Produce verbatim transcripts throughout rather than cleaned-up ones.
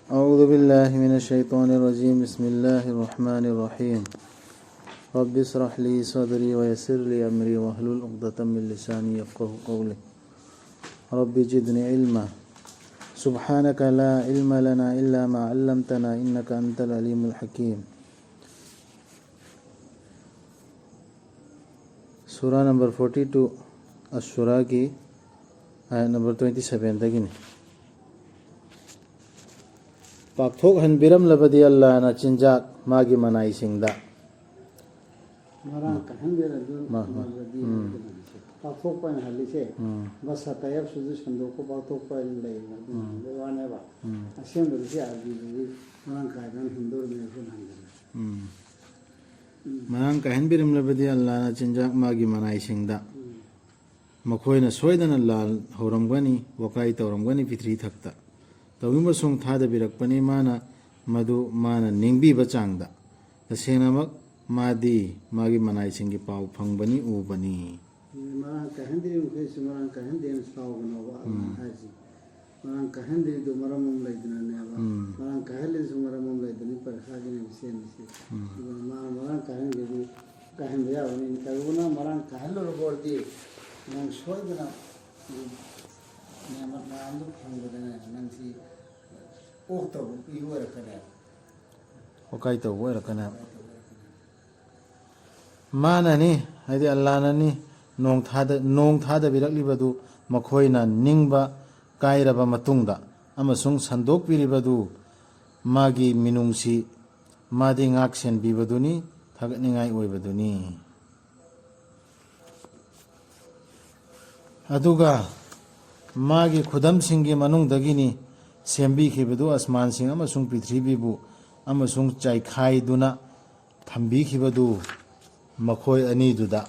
أعوذ بالله من الشيطان الرجيم. بسم الله الرحمن الرحيم. رب اشرح لي صدري ويسر لي أمري واحلل عقدة من لساني يفقه قولي. رب زدني علما. سبحانك لا علم لنا إلا ما علمتنا إنك أنت العليم الحكيم. Surah number forty-two, ꯑꯁ, ꯁꯨꯔꯥꯒꯤ ꯑꯥꯌꯠ number twenty-seven ꯗꯒꯤꯅꯤ꯫ ꯄꯥꯛꯊꯣꯛꯍꯟꯕꯤꯔꯝꯂꯕꯗꯤ ꯑꯜꯂꯥꯅ ꯆꯤꯟꯖꯥꯛ ꯃꯥꯒꯤ ꯃꯅꯥꯏꯁꯤꯡꯗ꯫ ꯃꯔꯥꯡ ꯀꯥꯏꯍꯟꯕꯤꯔꯝꯂꯕꯗꯤ ꯃꯥ-, ꯃꯥ-, ꯎꯝ꯫ ꯄꯥꯛꯊꯣꯛꯄ ꯍꯥꯏꯅ ꯍꯜꯂꯤꯁꯦ, ꯎꯝ꯫ ꯕꯁ ꯇꯌꯥꯕꯁꯨꯗꯨ ꯁꯟꯗꯣꯛꯄ ꯄꯥꯛꯊꯣꯛꯄ ꯍꯥꯏꯅ ꯂꯩꯕ ꯑꯗꯨ ꯎꯝ꯫ ꯍꯟꯕꯩ ꯋꯥꯅꯦꯕ꯫ ꯎꯝ꯫ ꯑꯁꯦꯡꯕꯗꯤ ꯁꯤ ꯑꯥꯔꯕꯤꯗꯗꯤ ꯃꯔꯥꯡ ꯀꯥꯏꯗꯅ ꯍꯟꯗꯣꯔꯤꯕꯅꯦ ꯑꯩꯈꯣꯏꯅ ꯍꯟꯕꯗ꯫ ꯎꯝ꯫ ꯎꯝ꯫ ꯃꯔꯥꯡ ꯀꯥꯏꯍꯟꯕꯤꯔꯝꯂꯕꯗꯤ ꯑꯜꯂꯥꯅ ꯆꯤꯟꯖꯥꯛ ꯃꯥꯒꯤ ꯃꯅꯥꯏꯁꯤꯡꯗ꯫ ꯎꯝ꯫ ꯃꯈꯣꯏꯅ ꯁꯣꯏꯗꯅ ꯂꯥꯜ ꯍꯧꯔꯝꯒꯅꯤ, ꯋꯥꯀꯥꯏ ꯇꯧꯔꯝꯒꯅꯤ ꯄꯤꯊ꯭ꯔꯤ ꯊꯛꯇ꯫ ꯇꯧꯏꯃꯁꯨꯡ ꯊꯥꯗꯕꯤꯔꯛꯄꯅꯤ ꯃꯥꯅ, ꯃꯗꯨ ꯃꯥꯅ ꯅꯤꯡꯕꯤꯕ ꯆꯥꯡꯗ꯫ ꯇꯁꯦꯡꯅꯃꯛ ꯃꯥꯗꯤ ꯃꯥꯒꯤ ꯃꯅꯥꯏꯁꯤꯡꯒꯤ ꯄꯥꯎ ꯐꯪꯕꯅꯤ, ꯎꯕꯅꯤ꯫ ꯃꯔꯥꯡ ꯀꯥꯏꯍꯟꯗ꯭ꯔꯤꯕ ꯃꯈꯩꯁꯨ ꯃꯔꯥꯡ ꯀꯥꯏꯍꯟꯗꯦꯅ ꯁꯥꯎꯒꯅꯣꯕ, ꯑꯜꯂꯥꯅ ꯎꯝ꯫ ꯍꯥꯏꯁꯤ꯫ ꯃꯔꯥꯡ ꯀꯥꯏꯍꯟꯗ꯭ꯔꯤꯗꯨ ꯃꯔꯝ ꯑꯃ ꯂꯩꯗꯅꯅꯦꯕ꯫ ꯎꯝ꯫ ꯃꯔꯥꯡ ꯀꯥꯏꯍꯜꯂꯤꯁꯨ ꯃꯔꯝ ꯑꯃ ꯂꯩꯗꯅ, ꯄꯔꯤꯈꯥꯒꯤꯅꯦꯕ ꯁꯦꯝꯃꯤꯁꯦ꯫ ꯎꯝ꯫ ꯑꯗꯨꯅ ꯃꯥꯅ ꯃꯔꯥꯡ ꯀꯥꯏꯍꯟꯒꯦꯗꯤ ꯀꯥꯏꯍꯟꯕ ꯌꯥꯕꯅꯤ꯫ ꯀꯔꯤꯒꯨꯝꯕ ꯃꯔꯥꯡ ꯀꯥꯏꯍꯜꯂꯨꯔꯕ ꯑꯣꯏꯔꯗꯤ ꯅꯪ ꯁꯣꯏꯗꯅ, ꯎꯝ, ꯅꯦꯃꯠ ꯃꯌꯥꯝꯗꯨ ꯐꯪꯕꯗꯅꯦ ꯅꯪꯁꯤ ꯑꯣꯛꯇꯕ ꯃꯤ ꯑꯣꯏꯔꯛꯀꯅꯦꯕ꯫ ꯋꯥꯀꯥꯏ ꯇꯧꯕ ꯑꯣꯏꯔꯛꯀꯅꯦꯕ꯫ ꯃꯥꯅꯅꯤ, ꯍꯥꯏꯗꯤ ꯑꯜꯂꯥꯅꯅꯤ, ꯅꯣꯡ ꯊꯥꯗ-, ꯅꯣꯡ ꯊꯥꯗꯕꯤꯔꯛꯂꯤꯕꯗꯨ ꯃꯈꯣꯏꯅ ꯅꯤꯡꯕ ꯀꯥꯏꯔꯕ ꯃꯇꯨꯡꯗ ꯑꯃꯁꯨꯡ ꯁꯟꯗꯣꯛꯄꯤꯔꯤꯕꯗꯨ ꯃꯥꯒꯤ ꯃꯤꯅꯨꯡꯁꯤ, ꯃꯥꯗꯤ ꯉꯥꯛ ꯁꯦꯟꯕꯤꯕꯗꯨꯅꯤ, ꯊꯥꯒꯠꯅꯤꯡꯉꯥꯏ ꯑꯣꯏꯕꯗꯨꯅꯤ꯫ ꯑꯗꯨꯒ ꯃꯥꯒꯤ ꯈꯨꯗꯝꯁꯤꯡꯒꯤ ꯃꯅꯨꯡꯗꯒꯤꯅꯤ ꯁꯦꯝꯕꯤꯈꯤꯕꯗꯨ ꯑꯁꯃꯥꯟꯁꯤꯡ ꯑꯃꯁꯨꯡ ꯄ꯭ꯔꯤꯊꯤꯕꯤꯕꯨ ꯑꯃꯁꯨꯡ ꯆꯥꯏꯈꯥꯏꯗꯨꯅ ꯊꯝꯕꯤꯈꯤꯕꯗꯨ ꯃꯈꯣꯏ ꯑꯅꯤꯗꯨꯗ꯫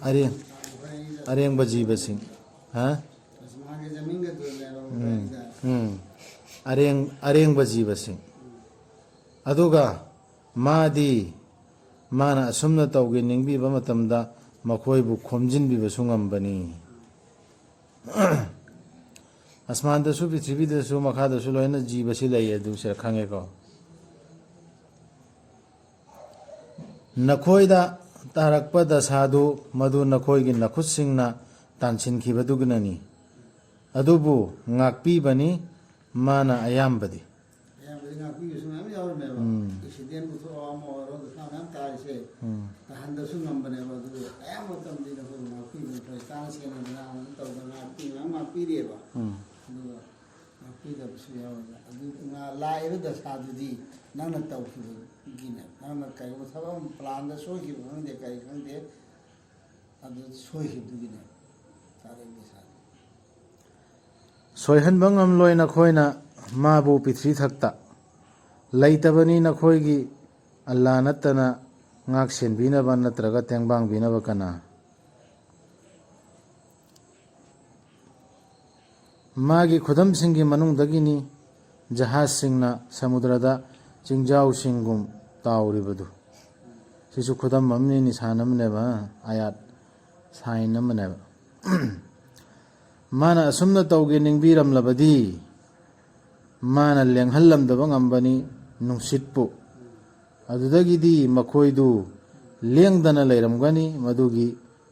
ꯑꯔꯦꯡ-, ꯑꯔꯦꯡꯕ ꯖꯤꯕꯁꯤꯡ꯫ ꯍꯥ? ꯎꯝ, ꯎꯝ꯫ ꯑꯔꯦꯡ-, ꯑꯔꯦꯡꯕ ꯖꯤꯕꯁꯤꯡ꯫ ꯑꯗꯨꯒ ꯃꯥꯗꯤ, ꯃꯥꯅ ꯑꯁꯨꯝꯅ ꯇꯧꯒꯦ ꯅꯤꯡꯕꯤꯕ ꯃꯇꯝꯗ ꯃꯈꯣꯏꯕꯨ ꯈꯣꯝꯖꯤꯟꯕꯤꯕꯁꯨ ꯉꯝꯕꯅꯤ꯫ ꯑꯁꯃꯥꯟꯗꯁꯨ, ꯄ꯭ꯔꯤꯊꯤꯕꯤꯗꯁꯨ, ꯃꯈꯥꯗꯁꯨ ꯂꯣꯏꯅ ꯖꯤꯕꯁꯤ ꯂꯩ, ꯑꯗꯨ ꯁꯤꯗ ꯈꯪꯉꯦꯀꯣ꯫ ꯅꯈꯣꯏꯗ ꯇꯥꯔꯛꯄ ꯗꯁꯥꯗꯨ ꯃꯗꯨ ꯅꯈꯣꯏꯒꯤ ꯅꯈꯨꯠꯁꯤꯡꯅ ꯇꯥꯟꯁꯤꯟꯈꯤꯕꯗꯨꯒꯤꯅꯅꯤ꯫ ꯑꯗꯨꯕꯨ ꯉꯥꯛꯄꯤꯕꯅꯤ ꯃꯥꯅ ꯑꯌꯥꯝꯕꯗꯤ꯫ ꯑꯌꯥꯝꯕꯗꯤ ꯉꯥꯛꯄꯤꯕꯁꯨ ꯃꯌꯥꯝ ꯌꯥꯎꯔꯝꯃꯦꯕ꯫ ꯎꯝ꯫ ꯑꯦꯛꯁꯤꯗꯦꯟ ꯄꯨꯊꯣꯛꯑꯣ, ꯑꯃ ꯑꯣꯏꯔꯣ, ꯗꯁꯥ ꯃꯌꯥꯝ ꯇꯥꯔꯤꯁꯦ꯫ ꯎꯝ꯫ ꯇꯥꯍꯟꯗꯁꯨ ꯉꯝꯕꯅꯦꯕ꯫ ꯑꯗꯨꯕꯨ ꯑꯌꯥꯝꯕ ꯃꯇꯝꯗꯤ ꯅꯈꯣꯏꯕꯨ ꯉꯥꯛꯄꯤꯕꯅꯤ, ꯐꯔꯦ, ꯆꯥꯅ ꯁꯦꯟꯅꯗꯅ ꯑꯃ ꯇꯧꯗꯅ ꯉꯥꯛꯄꯤ, ꯃꯌꯥꯝ ꯉꯥꯛꯄꯤꯔꯤꯑꯕ꯫ ꯎꯝ꯫ ꯑꯗꯨꯒ ꯉꯥꯛꯄꯤꯗꯕꯁꯨ ꯌꯥꯎꯋꯦꯕ꯫ ꯑꯗꯨ ꯉꯥ-, ꯂꯥꯛꯏꯕ ꯗꯁꯥꯗꯨꯗꯤ ꯅꯪꯅ ꯇꯧꯈꯤꯕꯒꯤꯅꯦ꯫ ꯅꯪꯅ ꯀꯔꯤꯒꯨꯝꯕ ꯊꯕꯛ ꯑꯃ ꯄ꯭ꯂꯥꯟꯗ ꯁꯣꯏꯈꯤꯕ ꯈꯪꯗꯦ, ꯀꯔꯤ ꯈꯪꯗꯦ, ꯑꯗꯨ ꯁꯣꯏꯈꯤꯕꯗꯨꯒꯤꯅꯦ ꯆꯥꯔꯛꯏ ꯗꯁꯥꯗꯨ꯫ ꯁꯣꯏꯍꯟꯕ ꯉꯝꯂꯣꯏ ꯅꯈꯣꯏꯅ ꯃꯥꯕꯨ ꯄꯤꯊ꯭ꯔꯤ ꯊꯛꯇ꯫ ꯂꯩꯇꯕꯅꯤ ꯅꯈꯣꯏꯒꯤ ꯑꯜꯂꯥ ꯅꯠꯇꯅ ꯉꯥꯛ ꯁꯦꯟꯕꯤꯅꯕ ꯅꯠꯇ꯭ꯔꯒ ꯇꯦꯡꯕꯥꯡꯕꯤꯅꯕ ꯀꯅꯥ? ꯃꯥꯒꯤ ꯈꯨꯗꯝꯁꯤꯡꯒꯤ ꯃꯅꯨꯡꯗꯒꯤꯅꯤ ꯖꯍꯥꯖꯁꯤꯡꯅ ꯁꯃꯨꯗ꯭ꯔꯗ ꯆꯤꯡꯖꯥꯎꯁꯤꯡꯒꯨꯝ ꯇꯥꯎꯔꯤꯕꯗꯨ꯫ ꯁꯤꯁꯨ ꯈꯨꯗꯝ ꯑꯃꯅꯤ, ꯅꯤꯁꯥꯟ ꯑꯃꯅꯦꯕ, ꯑꯥꯌꯥꯠ, ꯁꯥꯏꯟ ꯑꯃꯅꯦꯕ꯫ ꯃꯥꯅ ꯑꯁꯨꯝꯅ ꯇꯧꯒꯦ ꯅꯤꯡꯕꯤꯔꯝꯂꯕꯗꯤ ꯃꯥꯅ ꯂꯦꯡꯍꯜꯂꯝꯗꯕ ꯉꯝꯕꯅꯤ ꯅꯨꯡꯁꯤꯠꯄꯨ꯫ ꯑꯗꯨꯗꯒꯤꯗꯤ ꯃꯈꯣꯏꯗꯨ ꯂꯦꯡꯗꯅ ꯂꯩꯔꯝꯒꯅꯤ ꯃꯗꯨꯒꯤ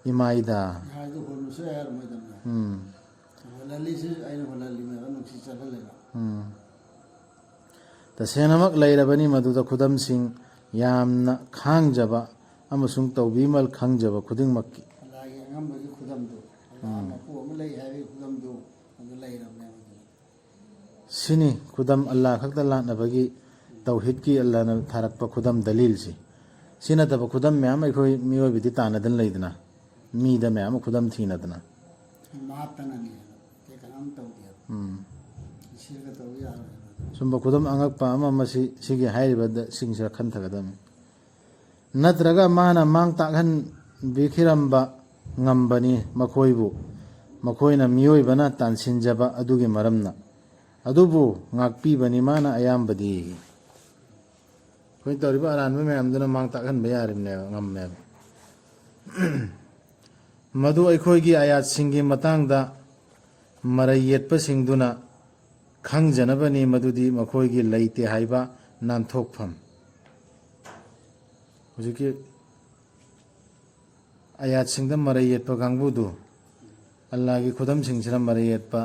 ꯏꯃꯥꯏꯗ꯫ ꯍꯥꯏꯗꯣ ꯍꯣꯟꯕꯁꯨ ꯌꯥꯔꯝꯃꯣꯏꯗꯕꯅꯦ꯫ ꯎꯝ꯫ ꯍꯣꯜꯍꯜꯂꯤꯁꯤ ꯑꯩꯅ ꯍꯣꯜꯍꯜꯂꯤꯅꯦꯕ, ꯅꯨꯡꯁꯤꯠ ꯆꯠꯍꯜꯂꯦꯕ꯫ ꯎꯝ꯫ ꯇꯁꯦꯡꯅꯃꯛ ꯂꯩꯔꯕꯅꯤ ꯃꯗꯨꯗ ꯈꯨꯗꯝꯁꯤꯡ ꯌꯥꯝꯅ ꯈꯥꯡꯖꯕ ꯑꯃꯁꯨꯡ ꯇꯧꯕꯤꯃꯜ ꯈꯪꯖꯕ ꯈꯨꯗꯤꯡꯃꯛꯀꯤ꯫ ꯑꯜꯂꯥꯍꯒꯤ ꯑꯉꯝꯕꯒꯤ ꯈꯨꯗꯝꯗꯣ, ꯑꯜꯂꯥꯍ ꯎꯝ꯫ ꯃꯄꯨ ꯑꯃ ꯂꯩ ꯍꯥꯏꯕꯒꯤ ꯈꯨꯗꯝꯗꯣ ꯑꯗꯨ ꯂꯩꯔꯕꯅꯦꯕ ꯑꯗꯨꯗ꯫ ꯁꯤꯅꯤ ꯈꯨꯗꯝ ꯑꯜꯂꯥꯍ ꯈꯛꯇ ꯂꯥꯠꯅꯕꯒꯤ, ꯇꯧꯍꯤꯗꯀꯤ ꯑꯜꯂꯥꯍꯅ ꯊꯥꯔꯛꯄ ꯈꯨꯗꯝ ꯗꯂꯤꯜꯁꯤ꯫ ꯁꯤ ꯅꯠꯇꯕ ꯈꯨꯗꯝ ꯃꯌꯥꯝ ꯑꯩꯈꯣꯏ ꯃꯤꯑꯣꯏꯕꯗꯤ ꯇꯥꯟꯅꯗꯅ ꯂꯩꯗꯅ, ꯃꯤꯗ ꯃꯌꯥꯝ ꯑꯃ ꯈꯨꯗꯝ ꯊꯤꯅꯗꯅ꯫ ꯃꯍꯥꯛꯇꯅꯅꯦ, ꯑꯇꯩ ꯀꯅꯥꯝ ꯇꯧꯗꯦꯕ꯫ ꯎꯝ꯫ ꯏꯁꯣꯔꯒ ꯇꯧꯕ ꯌꯥꯔꯣꯏꯕ꯫ ꯁꯨꯝꯕ ꯈꯨꯗꯝ ꯑꯉꯛꯄ ꯑꯃ ꯃꯁꯤ, ꯁꯤꯒꯤ ꯍꯥꯏꯔꯤꯕꯗ ꯁꯤꯡꯁꯤꯗ ꯈꯟꯊꯒꯗꯕꯅꯤ꯫ ꯅꯠꯇ꯭ꯔꯒ ꯃꯥꯅ ꯃꯥꯡ ꯇꯥꯛꯍꯟꯕꯤꯈꯤꯔꯝꯕ ꯉꯝꯕꯅꯤ ꯃꯈꯣꯏꯕꯨ, ꯃꯈꯣꯏꯅ ꯃꯤꯑꯣꯏꯕꯅ ꯇꯥꯟꯁꯤꯟꯖꯕ ꯑꯗꯨꯒꯤ ꯃꯔꯝꯅ꯫ ꯑꯗꯨꯕꯨ ꯉꯥꯛꯄꯤꯕꯅꯤ ꯃꯥꯅ ꯑꯌꯥꯝꯕꯗꯤ꯫ ꯑꯩꯈꯣꯏꯅ ꯇꯧꯔꯤꯕ ꯑꯔꯥꯟꯕ ꯃꯌꯥꯝꯗꯨꯅ ꯃꯥꯡ ꯇꯥꯛꯍꯟꯕ ꯌꯥꯔꯤꯕꯅꯦꯕ, ꯉꯝꯃꯦꯕ꯫ ꯃꯗꯨ ꯑꯩꯈꯣꯏꯒꯤ ꯑꯥꯌꯥꯠꯁꯤꯡꯒꯤ ꯃꯇꯥꯡꯗ ꯃꯔꯩ ꯌꯦꯠꯄꯁꯤꯡꯗꯨꯅ ꯈꯪꯖꯅꯕꯅꯤ ꯃꯗꯨꯗꯤ ꯃꯈꯣꯏꯒꯤ ꯂꯩꯇꯦ ꯍꯥꯏꯕ ꯅꯥꯟꯊꯣꯛꯐꯝ꯫ ꯍꯧꯖꯤꯛꯀꯤ ꯑꯌꯥꯠꯁꯤꯡꯗ ꯃꯔꯩ ꯌꯦꯠꯄ ꯀꯥꯡꯕꯨꯗꯨ, ꯑꯜꯂꯥꯒꯤ ꯈꯨꯗꯝꯁꯤꯡꯁꯤꯗ ꯃꯔꯩ ꯌꯦꯠꯄ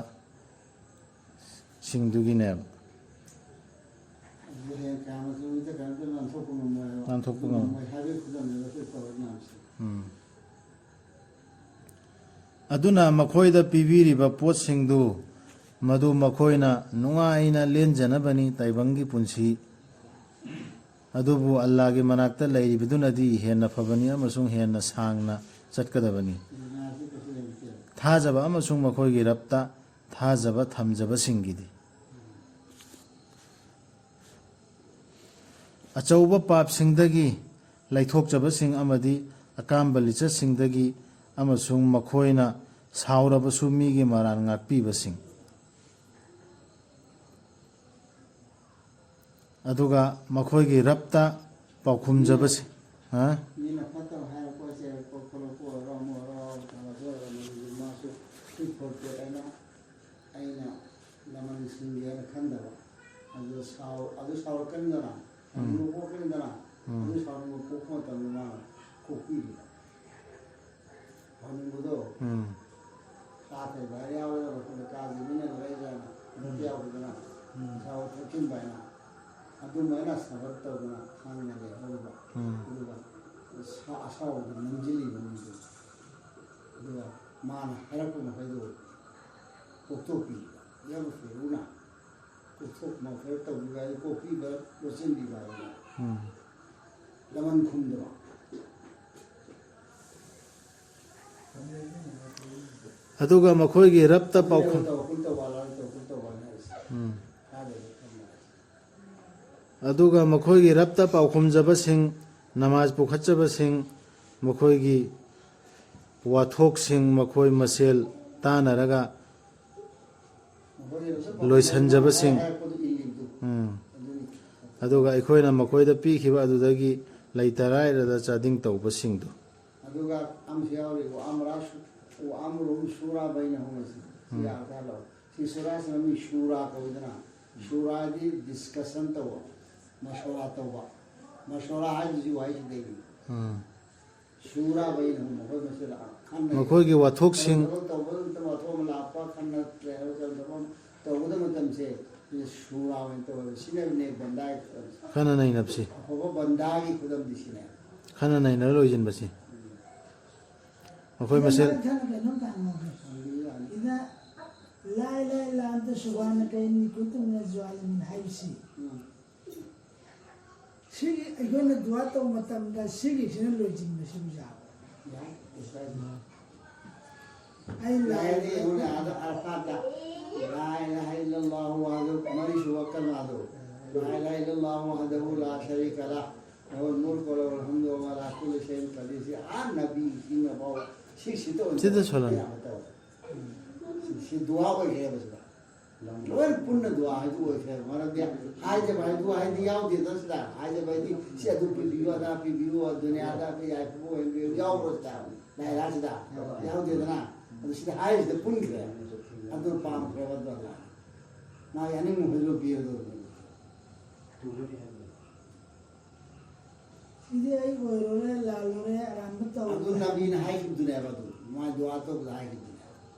ꯁꯤꯡꯗꯨꯒꯤꯅꯦꯕ꯫ ꯑꯗꯨꯗꯤ ꯍꯌꯦꯡ ꯀꯌꯥꯃꯇ ꯅꯨꯃꯤꯠꯇ ꯀꯔꯤꯝꯇ ꯅꯥꯟꯊꯣꯛꯄ ꯉꯝꯃꯣꯏ ꯍꯥꯏꯕ꯫ ꯅꯥꯟꯊꯣꯛꯄ ꯉꯝꯃꯣꯏ꯫ ꯉꯝꯃꯣꯏ ꯍꯥꯏꯕꯒꯤ ꯈꯨꯗꯝꯅꯦꯕ ꯑꯩꯈꯣꯏ ꯇꯧꯔꯤ ꯃꯌꯥꯝꯁꯦ꯫ ꯎꯝ꯫ ꯑꯗꯨꯅ ꯃꯈꯣꯏꯗ ꯄꯤꯕꯤꯔꯤꯕ ꯄꯣꯠꯁꯤꯡꯗꯨ ꯃꯗꯨ ꯃꯈꯣꯏꯅ ꯅꯨꯡꯉꯥꯏꯅ ꯂꯦꯟꯖꯅꯕꯅꯤ ꯇꯥꯏꯕꯪꯒꯤ ꯄꯨꯟꯁꯤ꯫ ꯑꯗꯨꯕꯨ ꯑꯜꯂꯥꯒꯤ ꯃꯅꯥꯛꯇ ꯂꯩꯔꯤꯕꯗꯨꯅꯗꯤ ꯍꯦꯟꯅ ꯐꯕꯅꯤ ꯑꯃꯁꯨꯡ ꯍꯦꯟꯅ ꯁꯥꯡꯅ ꯆꯠꯀꯗꯕꯅꯤ꯫ ꯊꯥꯖꯕ ꯑꯃꯁꯨꯡ ꯃꯈꯣꯏꯒꯤ ꯔꯕꯇ ꯊꯥꯖꯕ ꯊꯝꯖꯕꯁꯤꯡꯒꯤꯗꯤ꯫ ꯑꯆꯧꯕ ꯄꯥꯞꯁꯤꯡꯗꯒꯤ ꯂꯩꯊꯣꯛꯆꯕꯁꯤꯡ ꯑꯃꯗꯤ ꯑꯀꯥꯝꯕ ꯂꯤꯆꯠꯁꯤꯡꯗꯒꯤ ꯑꯃꯁꯨꯡ ꯃꯈꯣꯏꯅ ꯁꯥꯎꯔꯕꯁꯨ ꯃꯤꯒꯤ ꯃꯔꯥꯜ ꯉꯥꯛꯄꯤꯕꯁꯤꯡ꯫ ꯑꯗꯨꯒ ꯃꯈꯣꯏꯒꯤ ꯔꯕꯇ ꯄꯥꯎꯈꯨꯝꯖꯕꯁꯤꯡ꯫ ꯍꯥ? ꯃꯤꯅ ꯐꯠꯇꯕ ꯍꯥꯏꯔꯛꯄꯁꯦ, ꯈꯣꯠꯂꯛꯄ ꯑꯣꯏꯔꯣ, ꯑꯃ ꯑꯣꯏꯔꯣ, ꯇꯧꯔꯁꯨ ꯑꯣꯏꯔꯣ, ꯃꯗꯨꯗꯤ ꯃꯥꯁꯨ ꯁꯤ ꯐꯣꯠꯇꯦ ꯍꯥꯏꯅ ꯑꯩꯅ ꯂꯃꯟꯁꯤꯡꯒꯤ ꯍꯥꯏꯅ ꯈꯟꯗꯕ꯫ ꯑꯗꯨ ꯁꯥꯎ-, ꯑꯗꯨ ꯁꯥꯎꯔꯛꯀꯅꯤꯗꯅ, ꯎꯝ꯫ ꯑꯗꯨ ꯄꯣꯛꯀꯅꯤꯗꯅ, ꯎꯝ꯫ ꯑꯗꯨ ꯁꯥꯎꯅꯤꯡꯕ ꯄꯣꯛꯄ ꯃꯇꯝꯗ ꯃꯥꯅ ꯀꯣꯛꯄꯤꯔꯤꯕ꯫ ꯁꯥꯎꯅꯤꯡꯕꯗꯣ ꯎꯝ꯫ ꯁꯥ ꯊꯩꯕ ꯍꯥꯏ ꯌꯥꯎꯋꯦꯗꯅ, ꯃꯈꯣꯏꯅ ꯀꯥꯁꯦ ꯃꯤꯅ ꯂꯩꯔꯛꯏ ꯀꯥꯏꯅ ꯍꯟꯗꯛꯇ ꯎꯝ꯫ ꯌꯥꯎꯈꯤꯗꯅ, ꯎꯝ꯫ ꯁꯥꯎ ꯊꯛꯆꯤꯟꯕ ꯍꯥꯏꯅ꯫ ꯑꯗꯨꯃꯥꯏꯅ ꯁꯕꯛ ꯇꯧꯗꯅ ꯁꯥꯡꯅ ꯂꯩꯍꯧꯔꯤꯕ꯫ ꯎꯝ꯫ ꯑꯗꯨꯒ ꯁꯥ-, ꯑꯁꯥꯎꯕꯗ ꯅꯝꯁꯤꯜꯂꯤꯕ ꯃꯤꯗꯨ꯫ ꯑꯗꯨꯒ ꯃꯥꯅ ꯍꯥꯏꯔꯛꯄ ꯃꯈꯩꯗꯣ ꯀꯣꯛꯊꯣꯛꯄꯤꯕ꯫ ꯌꯥꯝ ꯐꯩꯔꯨꯅ ꯀꯣꯛꯊꯣꯛ ꯃꯥꯎꯊꯣꯛ ꯇꯧꯕꯤꯕ ꯍꯥꯏꯗꯤ ꯀꯣꯛꯄꯤꯕ, ꯂꯣꯠꯁꯤꯟꯕꯤꯕ ꯍꯥꯏꯗꯤ ꯎꯝ꯫ ꯂꯃꯟ ꯈꯨꯝꯗꯕ꯫ ꯑꯗꯨꯒ ꯃꯈꯣꯏꯒꯤ ꯔꯕꯇ ꯄꯥꯎꯈꯨꯝ-, ꯇꯧ, ꯀꯨꯟ ꯇꯧꯕ ꯂꯥꯟ ꯇꯧ, ꯀꯨꯟ ꯇꯧꯕ ꯍꯥꯏꯅ ꯍꯥꯏꯁꯦ꯫ ꯎꯝ꯫ ꯊꯥꯗꯕ ꯊꯝꯕ ꯍꯥꯏꯁꯦ꯫ ꯑꯗꯨꯒ ꯃꯈꯣꯏꯒꯤ ꯔꯕꯇ ꯄꯥꯎꯈꯨꯝꯖꯕꯁꯤꯡ, ꯅꯃꯥꯖ ꯄꯨꯈꯠꯆꯕꯁꯤꯡ, ꯃꯈꯣꯏꯒꯤ ꯋꯥꯊꯣꯛꯁꯤꯡ ꯃꯈꯣꯏ ꯃꯁꯦꯜ ꯇꯥꯟꯅꯔꯒ ꯃꯈꯣꯏꯒꯤ ꯔꯕꯇ ꯄꯥꯎꯈꯨꯝ ꯂꯣꯏꯁꯤꯟꯖꯕꯁꯤꯡ꯫ ꯍꯥꯏꯔꯛꯄꯗꯨ ꯏꯜꯂꯤꯗꯨ꯫ ꯎꯝ꯫ ꯑꯗꯨꯅꯤ꯫ ꯑꯗꯨꯒ ꯑꯩꯈꯣꯏꯅ ꯃꯈꯣꯏꯗ ꯄꯤꯈꯤꯕ ꯑꯗꯨꯗꯒꯤ ꯂꯩꯇ ꯂꯥꯏꯔꯗ ꯆꯥꯗꯤꯡ ꯇꯧꯕꯁꯤꯡꯗꯨ꯫ ꯑꯗꯨꯒ ꯑꯃꯁꯨ ꯌꯥꯎꯔꯤ, "وأمر ش-، وأمرهم شورى بينهم" ꯍꯥꯏꯁꯦ꯫ ꯎꯝ꯫ ꯌꯥꯔꯗ꯭ꯔꯥ ꯂꯧ꯫ ꯁꯤ ꯁꯨꯔꯥꯁꯤꯅ ꯃꯤ ꯁꯨꯔꯥ ꯀꯧꯏꯗꯅ, ꯁꯨꯔꯥꯗꯤ ꯗꯤꯁꯀꯁꯟ ꯇꯧꯕ, ꯃꯁꯣꯔꯥ ꯇꯧꯕ꯫ ꯃꯁꯣꯔꯥ ꯍꯥꯏꯗꯨꯁꯨ ꯋꯥꯍꯩꯁꯤꯗꯒꯤ꯫ ꯎꯝ꯫ ꯁꯨꯔꯥ ꯕꯩꯅꯍꯨꯝ, ꯃꯈꯣꯏ ꯃꯁꯦꯜ ꯈꯟꯅꯩ꯫ ꯃꯈꯣꯏꯒꯤ ꯋꯥꯊꯣꯛꯁꯤꯡ꯫ ꯊꯕꯛ ꯇꯧꯕ ꯃꯇꯝ, ꯋꯥꯊꯣꯛ ꯑꯃ ꯂꯥꯛꯄ, ꯈꯟꯅ ꯀꯩꯅꯣ ꯇꯧꯕ ꯃꯇꯝꯁꯦ, ꯁꯤꯗ ꯁꯨꯔꯥ ꯑꯣꯏꯅ ꯇꯧꯋꯦꯕ꯫ ꯁꯤꯅꯅꯦ ꯕꯟꯗꯥꯒꯤ ꯈꯨꯗꯝꯁꯦ꯫ ꯈꯟꯅ ꯅꯩꯅꯕꯁꯤ꯫ ꯑꯐꯕ ꯕꯟꯗꯥꯒꯤ ꯈꯨꯗꯝꯗꯤ ꯁꯤꯅꯦ꯫ ꯈꯟꯅ ꯅꯩꯅꯔ ꯂꯣꯏꯁꯤꯟꯕꯁꯤ꯫ ꯎꯝ꯫ ꯃꯈꯣꯏ ꯃꯁꯦꯜ꯫ ꯁꯤꯗ ꯃꯊꯪ ꯀꯩꯅꯣꯝꯇ ꯍꯪꯍꯧꯒꯦ꯫ ꯍꯪꯕꯤꯌꯨ, ꯍꯪꯕꯤꯌꯨ꯫ ꯁꯤꯗ ꯂꯥ ꯏꯂꯥꯍ ꯏꯜꯂꯥ ꯑꯟꯇ ꯁꯨꯕꯍꯥꯅꯀ ꯏꯟꯅꯤ ꯀꯨꯟꯇꯨ ꯃꯤꯅ ꯖꯥꯂꯤꯃꯤꯟ ꯍꯥꯏꯕꯁꯤ꯫ ꯎꯝ꯫ ꯁꯤꯒꯤ ꯑꯩꯈꯣꯏꯅ ꯗꯨꯋꯥ ꯇꯧꯕ ꯃꯇꯝꯗ ꯁꯤꯒꯤꯁꯤꯅ ꯂꯣꯏꯁꯤꯟꯕꯁꯤꯕꯨ ꯌꯥꯕ꯭ꯔꯥ? ꯌꯥꯏ, ꯀꯩꯁꯨ ꯀꯥꯏꯗꯦ꯫ ꯑꯩ ꯂꯥꯏ ꯌꯥꯏꯗꯤ ꯑꯩꯉꯣꯟꯗ ꯑꯥꯗ ꯑꯔꯐꯥꯠꯇ ꯂꯥ ꯏꯂꯥꯍ ꯏꯜꯂꯜꯂꯥꯍꯨ ꯋꯥꯍꯗꯍꯨ, ꯃꯔꯤꯁꯨꯕ ꯀꯂꯃꯥꯗꯣ, ꯂꯥ ꯏꯂꯥꯍ ꯏꯜꯂꯜꯂꯥꯍꯨ ꯋꯥꯍꯗꯍꯨ ꯂꯥ ꯁꯔꯤꯀ ꯂꯥꯍꯨ, ꯂꯍꯨꯜ ꯃꯨꯜꯀꯨ ꯋ ꯂꯍꯨꯜ ꯍꯝꯗꯨ ꯋ ꯍꯨꯋ ꯂꯥ ꯀꯨꯜꯂꯤ ꯁꯩꯏꯟ ꯀꯗꯤꯔ, ꯁꯤ ꯑꯥ ꯅꯕꯤ ꯁꯤꯡꯅ ꯐꯥꯎꯕ ꯁꯤ ꯁꯤꯗ ꯑꯣꯏꯅ ꯁꯤꯗ ꯇꯧꯔꯦ꯫ ꯁꯣꯜꯂꯣ꯫ ꯑꯌꯥꯝꯕ ꯇꯧꯔꯦ꯫ ꯁꯤ, ꯁꯤ ꯗꯨꯋꯥ ꯑꯣꯏꯈ꯭ꯔꯦꯕ ꯁꯤꯗ꯫ ꯂꯣꯏꯅ ꯄꯨꯟꯅ ꯗꯨꯋꯥ ꯍꯥꯏꯗꯨ ꯑꯣꯏꯈ꯭ꯔꯦꯕ꯫ ꯃꯔꯝꯗꯤ ꯍꯥꯏꯖꯕ ꯍꯥꯏꯗꯨ ꯍꯥꯏꯗꯤ ꯌꯥꯎꯗꯦꯗ ꯁꯤꯗ꯫ ꯍꯥꯏꯖꯕ ꯍꯥꯏꯗꯤ ꯁꯤ ꯑꯗꯨ ꯄꯤꯕꯤꯌꯨ, ꯑꯗꯥ ꯄꯤꯕꯤꯌꯨ, ꯗꯨꯅꯤꯌꯥꯗ ꯑꯩꯈꯣꯏ ꯌꯥꯏꯐꯕ ꯑꯣꯏꯍꯟꯕꯤꯌꯨ ꯌꯥꯎꯕ꯭ꯔꯣ ꯁꯤꯗ? ꯂꯥꯏꯂꯥꯁꯤꯗ ꯌꯥꯎꯗꯦꯗꯅ꯫ ꯑꯗꯨ ꯁꯤꯗ ꯍꯥꯏꯔꯤꯁꯤꯗ ꯄꯨꯟꯈ꯭ꯔꯦ꯫ ꯑꯗꯨ ꯄꯥꯝꯈ꯭ꯔꯦꯕ ꯑꯗꯨ ꯑꯜꯂꯥꯍꯅ꯫ ꯃꯥꯒꯤ ꯑꯅꯤꯡꯕ ꯍꯨꯏꯗꯨ ꯄꯤꯕꯗꯨ꯫ ꯁꯤꯗꯤ ꯑꯩ ꯑꯣꯏꯔꯨꯔꯦ, ꯂꯥꯜꯂꯨꯔꯦ, ꯑꯔꯥꯟꯕ ꯇꯧꯔꯨꯔꯦ꯫ ꯑꯗꯨ ꯅꯕꯤꯅ ꯍꯥꯏꯈꯤꯕꯗꯨꯅꯦꯕ ꯑꯗꯨ꯫ ꯃꯥ ꯗꯨꯋꯥ ꯇꯧꯕꯗ ꯍꯥꯏꯈꯤꯕꯗꯨꯅꯦꯕ꯫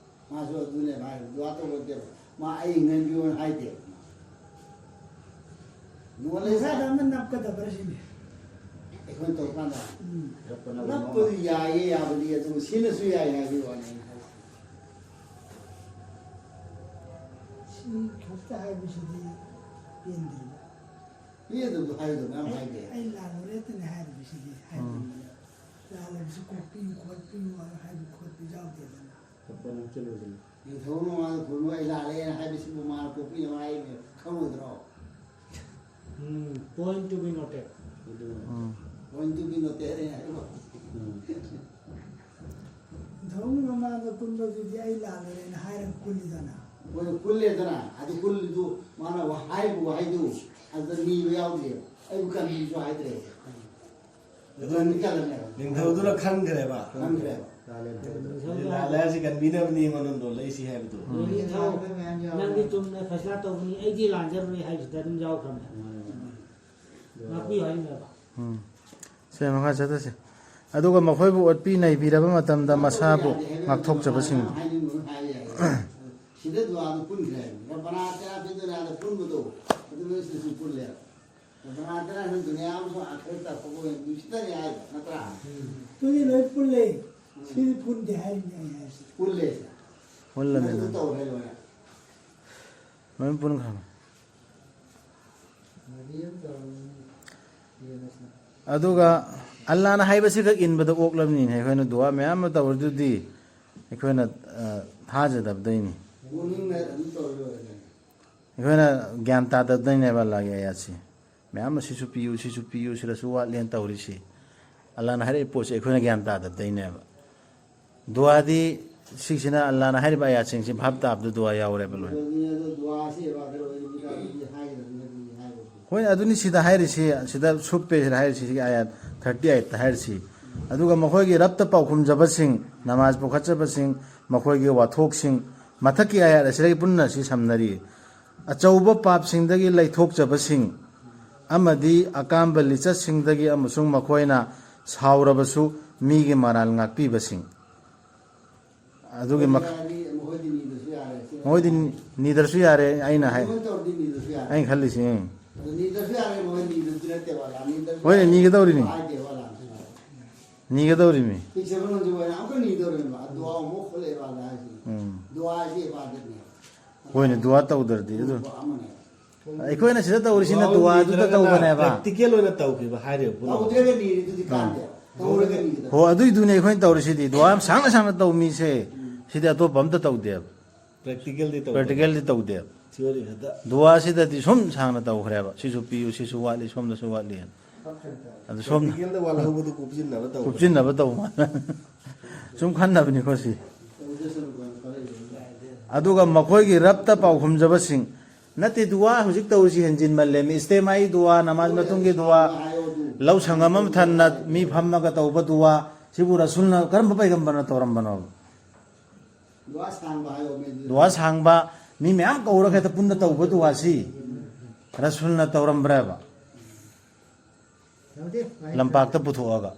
ꯃꯥꯁꯨ ꯑꯗꯨꯅꯦꯕ ꯍꯥꯏ, ꯗꯨꯋꯥ ꯇꯧꯕ ꯅꯠꯇꯦꯕ꯫ ꯃꯥ ꯑꯩ ꯉꯟꯕꯤꯌꯣꯅ ꯍꯥꯏꯗꯦꯕ꯫ ꯅꯣꯂꯦꯖ ꯃꯈꯥꯗ ꯑꯃ ꯅꯞꯀꯗꯕ꯭ꯔꯥ ꯁꯤꯅꯤ? ꯑꯩꯈꯣꯏꯅ ꯇꯧꯔꯀꯥꯟꯗ ꯎꯝ꯫ ꯅꯞꯄꯗꯨ ꯌꯥꯏꯌꯦ, ꯌꯥꯕꯗꯤ, ꯑꯗꯨ ꯁꯤꯅꯁꯨ ꯌꯥꯏ ꯍꯥꯏꯕꯒꯤ ꯋꯥꯅꯤ ꯑꯩꯅ ꯍꯥꯏꯁꯦ꯫ ꯁꯤ ꯈꯛꯇ ꯍꯥꯏꯕꯁꯤꯗꯤ ꯄꯦꯟꯗ꯭ꯔꯤꯕ꯫ ꯃꯤ ꯑꯗꯨꯝ ꯍꯥꯏꯗꯣ ꯃꯌꯥꯝ ꯍꯥꯏꯗꯦ꯫ ꯑꯩ ꯂꯥꯜꯂꯨꯔꯦꯇꯅ ꯍꯥꯏꯔꯤꯕꯁꯤꯗꯤ ꯎꯝ꯫ ꯍꯥꯏꯕꯅꯤꯅ꯫ ꯂꯥꯜꯂꯕꯁꯤ ꯀꯣꯛꯄꯤꯌꯨ ꯈꯣꯠꯄꯤꯌꯨ ꯍꯥꯏꯕ ꯈꯣꯠꯄ ꯌꯥꯎꯗꯦꯗꯅ꯫ ꯍꯥꯞꯄ ꯅꯞꯁꯤꯜꯂꯨꯁꯤꯅꯦ꯫ ꯅꯤꯡꯊꯧ ꯃꯃꯥꯡꯗ ꯈꯨꯔꯨꯝꯃꯒ ꯑꯩ ꯂꯥꯜꯂꯦꯅ ꯍꯥꯏꯕꯁꯤꯕꯨ ꯃꯥꯅ ꯀꯣꯛꯄꯤꯅꯕ ꯍꯥꯏꯔꯤꯕꯅꯦ, ꯈꯪꯉꯣꯏꯗ꯭ꯔꯣ? ꯎꯝ, point to be noted꯫ ꯑꯗꯨꯅ ꯎꯝ꯫ Point to be noted ꯍꯥꯏꯅ ꯍꯥꯏꯕ꯫ ꯎꯝ꯫ ꯅꯤꯡꯊꯧꯒꯤ ꯃꯃꯥꯡꯗ ꯀꯨꯟꯕꯗꯨꯗꯤ ꯑꯩ ꯂꯥꯜꯂꯨꯔꯦꯅ ꯍꯥꯏꯔꯒ ꯀꯨꯜꯂꯤꯗꯅ꯫ ꯃꯣꯏꯅ ꯀꯨꯜꯂꯦꯗꯅ, ꯑꯗꯨ ꯀꯨꯜꯂꯤꯗꯨ ꯃꯥꯅ ꯋꯥ-, ꯍꯥꯏꯔꯤꯕ ꯋꯥꯍꯩꯗꯨ ꯑꯗꯨꯗ ꯅꯤꯕ ꯌꯥꯎꯗ꯭ꯔꯦꯕ꯫ ꯑꯩꯕꯨ ꯀꯟꯕꯤꯁꯨ ꯍꯥꯏꯗ꯭ꯔꯦꯕ꯫ ꯑꯗꯨ ꯅꯤꯡꯊꯧꯗꯨꯅ ꯈꯟꯈ꯭ꯔꯦꯕ꯫ ꯈꯟꯈ꯭ꯔꯦꯕ꯫ ꯂꯥꯜꯂꯦ ꯍꯥꯏꯔꯁꯤ ꯀꯟꯕꯤꯅꯕꯅꯤ ꯃꯅꯨꯡꯗꯣ ꯂꯩꯁꯤ ꯍꯥꯏꯕꯗꯣ꯫ ꯅꯪꯗꯤ ꯊꯧ, ꯅꯪꯗꯤ ꯆꯨꯝꯅ ꯐꯩꯁꯂꯥ ꯇꯧꯕꯅꯤ, ꯑꯩꯗꯤ ꯂꯥꯟꯖꯔꯨꯔꯦ ꯍꯥꯏꯕꯁꯤꯗ ꯑꯗꯨꯝ ꯌꯥꯎꯈ꯭ꯔꯕꯅꯦ꯫ ꯉꯥꯛꯄꯤꯌꯨ ꯍꯥꯏꯔꯤꯅꯦꯕ꯫ ꯎꯝ꯫ ꯁꯦ, ꯃꯈꯥ ꯆꯠꯊꯁꯤ꯫ ꯑꯗꯨꯒ ꯃꯈꯣꯏꯕꯨ ꯑꯣꯠꯄꯤ ꯅꯩꯕꯤꯔꯕ ꯃꯇꯝꯗ ꯃꯁꯥꯕꯨ ꯉꯥꯛꯊꯣꯛꯆꯕꯁꯤꯡ꯫ ꯁꯤꯗ ꯗꯨꯋꯥꯗꯨ ꯄꯨꯟꯈ꯭ꯔꯦ ꯍꯥꯏꯕꯅꯤ꯫ ꯔꯕꯅꯥ ꯑꯇꯌꯥ ꯐꯤ ꯗꯨꯅꯤꯌꯥꯗ ꯄꯨꯟꯕꯗꯣ, ꯑꯗꯨ ꯂꯣꯏ ꯁꯤꯗꯁꯨ ꯄꯨꯜꯂꯦ꯫ ꯔꯕꯅꯥ ꯑꯇꯌꯥ ꯐꯤ ꯗꯨꯅꯤꯌꯥ ꯑꯃꯁꯨꯡ ꯑꯥꯈꯤꯔꯠꯇ ꯑꯐꯕ ꯑꯣꯏꯅ ꯅꯨꯡꯁꯤꯠꯇꯅꯤ ꯍꯥꯏꯕ ꯅꯠꯇ꯭ꯔꯥ? ꯑꯗꯨꯗꯤ ꯂꯣꯏ ꯄꯨꯜꯂꯦ꯫ ꯁꯤꯗꯤ ꯄꯨꯟꯗꯦ ꯍꯥꯏꯔꯤꯅꯦ ꯑꯩ ꯍꯥꯏꯁꯦ꯫ ꯄꯨꯜꯂꯦ ꯁꯦ꯫ ꯄꯨꯜꯂꯃꯦ ꯅꯪꯁꯨ ꯂꯣꯏ꯫ ꯇꯧꯔꯦ ꯂꯣꯏꯅ꯫ ꯂꯣꯏ ꯄꯨꯟꯈ꯭ꯔꯃꯦ꯫ ꯑꯗꯨꯒ ꯑꯜꯂꯥꯅ ꯍꯥꯏꯕꯁꯤꯈꯛ ꯏꯟꯕꯗ ꯑꯣꯛꯂꯕꯅꯤꯅꯦ꯫ ꯑꯩꯈꯣꯏꯅ ꯗꯨꯋꯥ ꯃꯌꯥꯝ ꯑꯃ ꯇꯧꯔꯤꯗꯨꯗꯤ ꯑꯩꯈꯣꯏꯅ, ꯑ, ꯊꯥꯖꯗꯕꯗꯩꯅꯤ꯫ ꯄꯨꯛꯅꯤꯡꯅ ꯑꯗꯨꯝ ꯇꯧꯔ ꯂꯣꯏꯔꯦ꯫ ꯑꯩꯈꯣꯏꯅ ꯒ꯭ꯌꯥꯟ ꯇꯥꯗꯕꯗꯩꯅꯦꯕ ꯑꯜꯂꯥꯒꯤ ꯑꯌꯥꯠꯁꯤ꯫ ꯃꯌꯥꯝ ꯑꯃ ꯁꯤꯁꯨ ꯄꯤꯌꯨ, ꯁꯤꯁꯨ ꯄꯤꯌꯨ, ꯁꯤꯗꯁꯨ ꯋꯥꯠꯂꯦꯅ ꯇꯧꯔꯤꯁꯤ꯫ ꯑꯜꯂꯥꯅ ꯍꯥꯏꯔꯛꯏ ꯄꯣꯠꯁꯦ ꯑꯩꯈꯣꯏꯅ ꯒ꯭ꯌꯥꯟ ꯇꯥꯗꯕꯗꯩꯅꯦꯕ꯫ ꯗꯨꯋꯥꯗꯤ ꯁꯤꯁꯤꯅ ꯑꯜꯂꯥꯅ ꯍꯥꯏꯔꯤꯕ ꯑꯌꯥꯠꯁꯤꯡꯁꯤ ꯚꯥꯞ ꯇꯥꯕꯗ ꯗꯨꯋꯥ ꯌꯥꯎꯔꯦꯕ ꯂꯣꯏꯅ꯫ ꯑꯗꯨꯅꯤ, ꯑꯗꯨ ꯗꯨꯋꯥꯁꯤ ꯏꯕꯥꯗꯠ ꯑꯣꯏꯔꯤꯕꯅꯤꯅ ꯑꯗꯨꯗꯤ ꯍꯥꯏꯒꯗꯕꯅꯤ, ꯑꯗꯨꯗꯤ ꯍꯥꯏꯔꯣꯏ꯫ ꯍꯣꯏ, ꯑꯗꯨꯅꯤ ꯁꯤꯗ ꯍꯥꯏꯔꯤꯁꯤ, ꯁꯤꯗ ꯁꯨꯞꯄꯦ ꯁꯤꯗ ꯍꯥꯏꯔꯤꯁꯤ, ꯁꯤꯒꯤ ꯑꯌꯥꯠ ꯊꯥꯔꯇꯤ ꯑꯩꯠꯇ ꯍꯥꯏꯔꯤꯁꯤ꯫ ꯑꯗꯨꯒ ꯃꯈꯣꯏꯒꯤ ꯔꯕꯇ ꯄꯥꯎꯈꯨꯝꯖꯕꯁꯤꯡ, ꯅꯃꯥꯖ ꯄꯨꯈꯠꯆꯕꯁꯤꯡ, ꯃꯈꯣꯏꯒꯤ ꯋꯥꯊꯣꯛꯁꯤꯡ, ꯃꯊꯛꯀꯤ ꯑꯌꯥꯠ ꯑꯁꯤꯗꯒꯤ ꯄꯨꯟꯅ ꯁꯤ ꯁꯝꯅꯔꯤ꯫ ꯑꯆꯧꯕ ꯄꯥꯞꯁꯤꯡꯗꯒꯤ ꯂꯩꯊꯣꯛꯆꯕꯁꯤꯡ ꯑꯃꯗꯤ ꯑꯀꯥꯝꯕ ꯂꯤꯆꯠꯁꯤꯡꯗꯒꯤ ꯑꯃꯁꯨꯡ ꯃꯈꯣꯏꯅ ꯁꯥꯎꯔꯕꯁꯨ ꯃꯤꯒꯤ ꯃꯔꯥꯜ ꯉꯥꯛꯄꯤꯕꯁꯤꯡ꯫ ꯑꯗꯨꯒꯤ ꯃꯈ-, ꯃꯈꯣꯏꯗꯤ ꯅꯤꯗ꯭ꯔꯁꯨ ꯌꯥꯔꯦ, ꯁꯤ ꯃꯈꯣꯏꯗꯤ ꯅꯤꯗ꯭ꯔꯁꯨ ꯌꯥꯔꯦ, ꯑꯩꯅ ꯍꯥꯏ-, ꯃꯣꯏ ꯇꯧꯔꯗꯤ ꯅꯤꯗ꯭ꯔꯁꯨ ꯌꯥꯔꯦ꯫ ꯑꯩꯅ ꯈꯜꯂꯤꯁꯤ, ꯎꯝ꯫ ꯑꯗꯨ ꯅꯤꯗ꯭ꯔꯁꯨ ꯌꯥꯔꯦ, ꯃꯈꯣꯏ ꯅꯤꯗ꯭ꯔꯁꯨ ꯅꯠꯇꯦꯕ, ꯑꯜꯂꯥ ꯅꯤꯗ꯭ꯔꯁꯨ ꯍꯣꯏꯅꯦ, ꯌꯥꯔꯦ꯫ ꯅꯤꯒꯗꯧꯔꯤꯅꯤ꯫ ꯍꯥꯏꯗꯦꯕ, ꯑꯜꯂꯥ꯫ ꯅꯤꯒꯗꯧꯔꯤꯃꯤ꯫ ꯄꯤꯛꯆꯔ ꯃꯅꯨꯡꯁꯦ ꯃꯣꯏꯅ ꯑꯃꯨꯛꯀ ꯅꯤꯗꯧꯔꯤꯃꯤ, ꯗꯨꯋꯥ ꯑꯃꯨꯛ ꯈꯣꯠꯂꯛꯑꯦꯕ, ꯑꯜꯂꯥ ꯍꯥꯏꯁꯤꯅ꯫ ꯎꯝ꯫ ꯗꯨꯋꯥ ꯍꯥꯏꯁꯤ ꯏꯕꯥꯗꯠꯅꯦ꯫ ꯍꯣꯏꯅꯦ, ꯗꯨꯋꯥ ꯇꯧꯗ꯭ꯔꯗꯤ ꯑꯗꯨ꯫ ꯑꯃꯅꯦ꯫ ꯑꯩꯈꯣꯏꯅ ꯁꯤꯗ ꯇꯧꯔꯤꯁꯤꯅ ꯗꯨꯋꯥ ꯗꯨꯋꯥꯗꯨꯗ ꯅꯠꯇ꯭ꯔꯒꯅ ꯇꯧꯕꯅꯦꯕ꯫ Practical ꯑꯣꯏꯅ ꯇꯧꯈꯤꯕ ꯍꯥꯏꯔꯤꯕ ꯄꯨꯝꯅꯃꯛ꯫ ꯇꯧꯗ꯭ꯔꯒ ꯅꯤꯔꯤꯗꯨꯗꯤ ꯀꯥꯟꯗꯦ꯫ ꯇꯧꯔꯒ ꯅꯤꯒꯗꯕ꯫ ꯍꯣ, ꯑꯗꯨꯏꯗꯨꯅꯦ ꯑꯩꯈꯣꯏꯅ ꯇꯧꯔꯤꯁꯤꯗꯤ꯫ ꯗꯨꯋꯥ ꯌꯥꯝ ꯁꯥꯡꯅ ꯁꯥꯡꯅ ꯇꯧꯃꯤꯁꯦ꯫ ꯎꯝ꯫ ꯁꯤꯗꯤ ꯑꯇꯣꯞꯄ ꯑꯝꯇ ꯇꯧꯗꯦꯕ꯫ Practicalꯗꯤ ꯇꯧꯗꯦ꯫ Practicalꯗꯤ ꯇꯧꯗꯦꯕ꯫ Theory ꯈꯛꯇ꯫ ꯗꯨꯋꯥꯁꯤꯗꯗꯤ ꯁꯨꯝ ꯁꯥꯡꯅ ꯇꯧꯈ꯭ꯔꯦꯕ꯫ ꯁꯤꯁꯨ ꯄꯤꯌꯨ, ꯁꯤꯁꯨ ꯋꯥꯠꯂꯤ, ꯁꯣꯝꯗꯁꯨ ꯋꯥꯠꯂꯤ꯫ ꯑꯗꯨ ꯁꯣꯝ Practicalꯗ ꯋꯥꯠꯍꯧꯕꯗꯨ ꯀꯨꯞꯁꯤꯟꯅꯕ ꯇꯧꯕ꯫ ꯀꯨꯞꯁꯤꯟꯅꯕ ꯇꯧꯕ꯫ ꯁꯨꯝ ꯈꯟꯅꯕꯅꯤꯀꯣ ꯁꯤ꯫ ꯑꯗꯨꯒ ꯃꯈꯣꯏꯒꯤ ꯔꯕꯇ ꯄꯥꯎꯈꯨꯝꯖꯕꯁꯤꯡ, ꯅꯠꯇꯦ, ꯗꯨꯋꯥ ꯍꯧꯖꯤꯛ ꯇꯧꯔꯤꯁꯤ ꯍꯦꯟꯖꯤꯟꯃꯜꯂꯦ꯫ ꯃꯤ ꯏꯁꯇꯦꯃꯥꯏ ꯗꯨꯋꯥ, ꯅꯃꯥꯖ ꯃꯇꯨꯡꯒꯤ ꯗꯨꯋꯥ, ꯂꯧ ꯁꯪꯒꯝ ꯑꯃ ꯊꯟꯅ ꯃꯤ ꯐꯝꯃꯒ ꯇꯧꯕ ꯗꯨꯋꯥ, ꯁꯤꯕꯨ ꯔꯁꯨꯜꯅ ꯀꯔꯝꯕ ꯄꯩꯒꯝꯕꯔꯅ ꯇꯧꯔꯝꯕꯅꯣꯕ? ꯗꯨꯋꯥ ꯁꯥꯡꯕ ꯍꯥꯏꯌꯣ, ꯃꯦꯗꯤ꯫ ꯗꯨꯋꯥ ꯁꯥꯡꯕ, ꯃꯤ ꯃꯌꯥꯝ ꯀꯧꯔꯒ ꯍꯦꯛꯇ ꯄꯨꯟꯅ ꯇꯧꯕ ꯗꯨꯋꯥꯁꯤ ꯔꯁꯨꯜꯅ ꯇꯧꯔꯝꯕ꯭ꯔꯕ? ꯂꯝꯄꯥꯛꯇ ꯄꯨꯊꯣꯛꯑꯒ꯫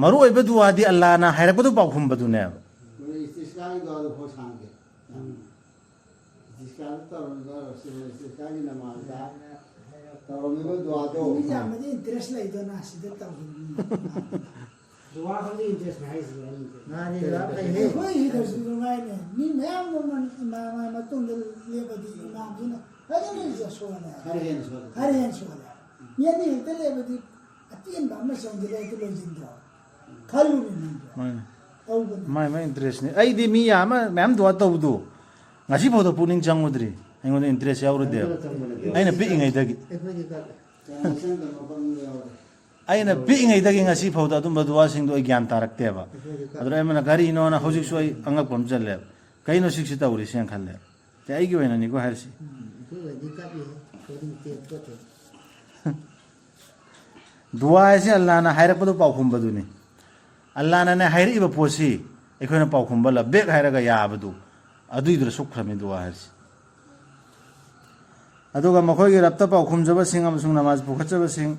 ꯃꯔꯨ ꯑꯣꯏꯕ ꯗꯨꯋꯥꯗꯤ ꯑꯜꯂꯥꯅ ꯍꯥꯏꯔꯛꯄꯗꯨ ꯄꯥꯎꯈꯨꯝꯕꯗꯨꯅꯦꯕ꯫ ꯃꯣꯏ ꯏꯁꯇꯤꯁꯀꯥꯒꯤ ꯗꯨꯋꯥꯗꯨ ꯈꯔ ꯁꯥꯡꯗꯦ꯫ ꯏꯁꯇꯤꯁꯀꯥꯗ ꯇꯧꯔꯝꯃꯤꯕ ꯔꯁꯨꯜꯅ ꯏꯁꯇꯤꯁꯀꯥꯒꯤ ꯅꯃꯥꯖꯗ ꯇꯧꯔꯝꯃꯤꯕ ꯗꯨꯋꯥꯗꯣ꯫ ꯃꯤ ꯌꯥꯝꯕꯗꯤ ꯏꯟꯇꯔꯦꯁ ꯂꯩꯗꯅ ꯁꯤꯗ ꯇꯧꯈꯤꯕꯅꯤ꯫ ꯗꯨꯋꯥ ꯈꯪꯗꯦ ꯏꯟꯇꯔꯦꯁꯅꯦ ꯍꯥꯏꯁꯤꯅꯦ ꯑꯩꯁꯦ꯫ ꯃꯥꯅꯤ, ꯗꯨꯋꯥ ꯐꯩꯍꯦ꯫ ꯑꯩꯈꯣꯏ ꯁꯤꯗꯁꯨ ꯅꯨꯡꯉꯥꯏꯅꯦ꯫ ꯃꯤ ꯃꯌꯥꯝ ꯑꯃ ꯏꯃꯥꯝ ꯃꯇꯨꯡꯗ ꯂꯦꯞꯄꯗꯤ ꯏꯃꯥꯝꯗꯨꯅ ꯐꯖꯅ ꯁꯣꯜꯂꯦ꯫ ꯈꯔ ꯍꯦꯟꯅ ꯁꯣꯜꯂꯦ꯫ ꯈꯔ ꯍꯦꯟꯅ ꯁꯣꯜꯂꯦ꯫ ꯃꯤ ꯑꯅꯤ ꯍꯦꯛꯇ ꯂꯦꯞꯄꯗꯤ ꯑꯇꯦꯟꯕ ꯑꯃ ꯆꯪꯁꯤꯜꯂꯦ, ꯍꯦꯛꯇ ꯂꯣꯏꯁꯤꯟꯗ꯭ꯔꯣ? ꯈꯜꯂꯨꯅꯦ ꯅꯪꯁꯨ꯫ ꯃꯥꯅꯤ꯫ ꯇꯧꯕꯅꯦ꯫ ꯃꯥꯏ ꯃꯥꯏ ꯏꯟꯇꯔꯦꯁꯅꯤ꯫ ꯑꯩꯗꯤ ꯃꯤ ꯌꯥꯝ ꯃꯌꯥꯝ ꯗꯨꯋꯥ ꯇꯧꯕꯗꯣ ꯉꯁꯤ ꯐꯥꯎꯗ ꯄꯨꯛꯅꯤꯡ ꯆꯪꯉꯨꯗ꯭ꯔꯤ꯫ ꯑꯩꯉꯣꯟꯗ ꯏꯟꯇꯔꯦꯁ ꯌꯥꯎꯔꯨꯗꯦꯕ꯫ ꯑꯩꯉꯣꯟꯗ ꯆꯪꯕꯅꯦ꯫ ꯑꯩꯅ ꯄꯤꯛꯏꯉꯩꯗꯒꯤ꯫ ꯑꯩꯈꯣꯏꯗꯤ ꯀ-, ꯀꯌꯥꯝ ꯆꯪꯗꯕ ꯃꯐꯝꯗ ꯌꯥꯎꯔꯦ꯫ ꯑꯩꯅ ꯄꯤꯛꯏꯉꯩꯗꯒꯤ ꯉꯁꯤ ꯐꯥꯎꯗ ꯑꯗꯨꯝꯕ ꯗꯨꯋꯥꯁꯤꯡꯗꯣ ꯑꯩ ꯒ꯭ꯌꯥꯟ ꯇꯥꯔꯛꯇꯦꯕ꯫ ꯑꯩꯈꯣꯏꯗꯤ ꯀ-, ꯑꯗꯨꯗ ꯑꯩꯅ ꯀꯔꯤꯅꯣꯅ ꯍꯧꯖꯤꯛꯁꯨ ꯑꯩ ꯑꯉꯛꯄ ꯑꯃ ꯆꯜꯂꯦꯕ꯫ ꯀꯩꯅꯣ ꯁꯤꯛꯁꯤ ꯇꯧꯔꯤꯁꯦꯅ ꯈꯜꯂꯦꯕ꯫ ꯁꯤ ꯑꯩꯒꯤ ꯑꯣꯏꯅꯅꯤꯀꯣ ꯍꯥꯏꯔꯤꯁꯤ꯫ ꯎꯝ, ꯑꯩꯈꯣꯏ ꯑꯣꯏꯗꯤ ꯀꯞꯄꯤꯍꯦ꯫ ꯑꯩꯈꯣꯏꯗꯤ ꯇꯦꯞ ꯆꯠꯇꯦ꯫ ꯗꯨꯋꯥ ꯍꯥꯏꯁꯤ ꯑꯜꯂꯥꯅ ꯍꯥꯏꯔꯛꯄꯗꯣ ꯄꯥꯎꯈꯨꯝꯕꯗꯨꯅꯤ꯫ ꯑꯜꯂꯥꯅꯅꯦ ꯍꯥꯏꯔꯛꯏꯕ ꯄꯣꯠꯁꯤ ꯑꯩꯈꯣꯏꯅ ꯄꯥꯎꯈꯨꯝꯕ ꯂꯕꯦꯛ ꯍꯥꯏꯔꯒ ꯌꯥꯕꯗꯨ, ꯑꯗꯨꯏꯗꯨꯗ ꯁꯨꯛꯈ꯭ꯔꯃꯤ ꯗꯨꯋꯥ ꯍꯥꯏꯁꯤ꯫ ꯑꯗꯨꯒ ꯃꯈꯣꯏꯒꯤ ꯔꯕꯇ ꯄꯥꯎꯈꯨꯝꯖꯕꯁꯤꯡ ꯑꯃꯁꯨꯡ ꯅꯃꯥꯖ ꯄꯨꯈꯠꯆꯕꯁꯤꯡ,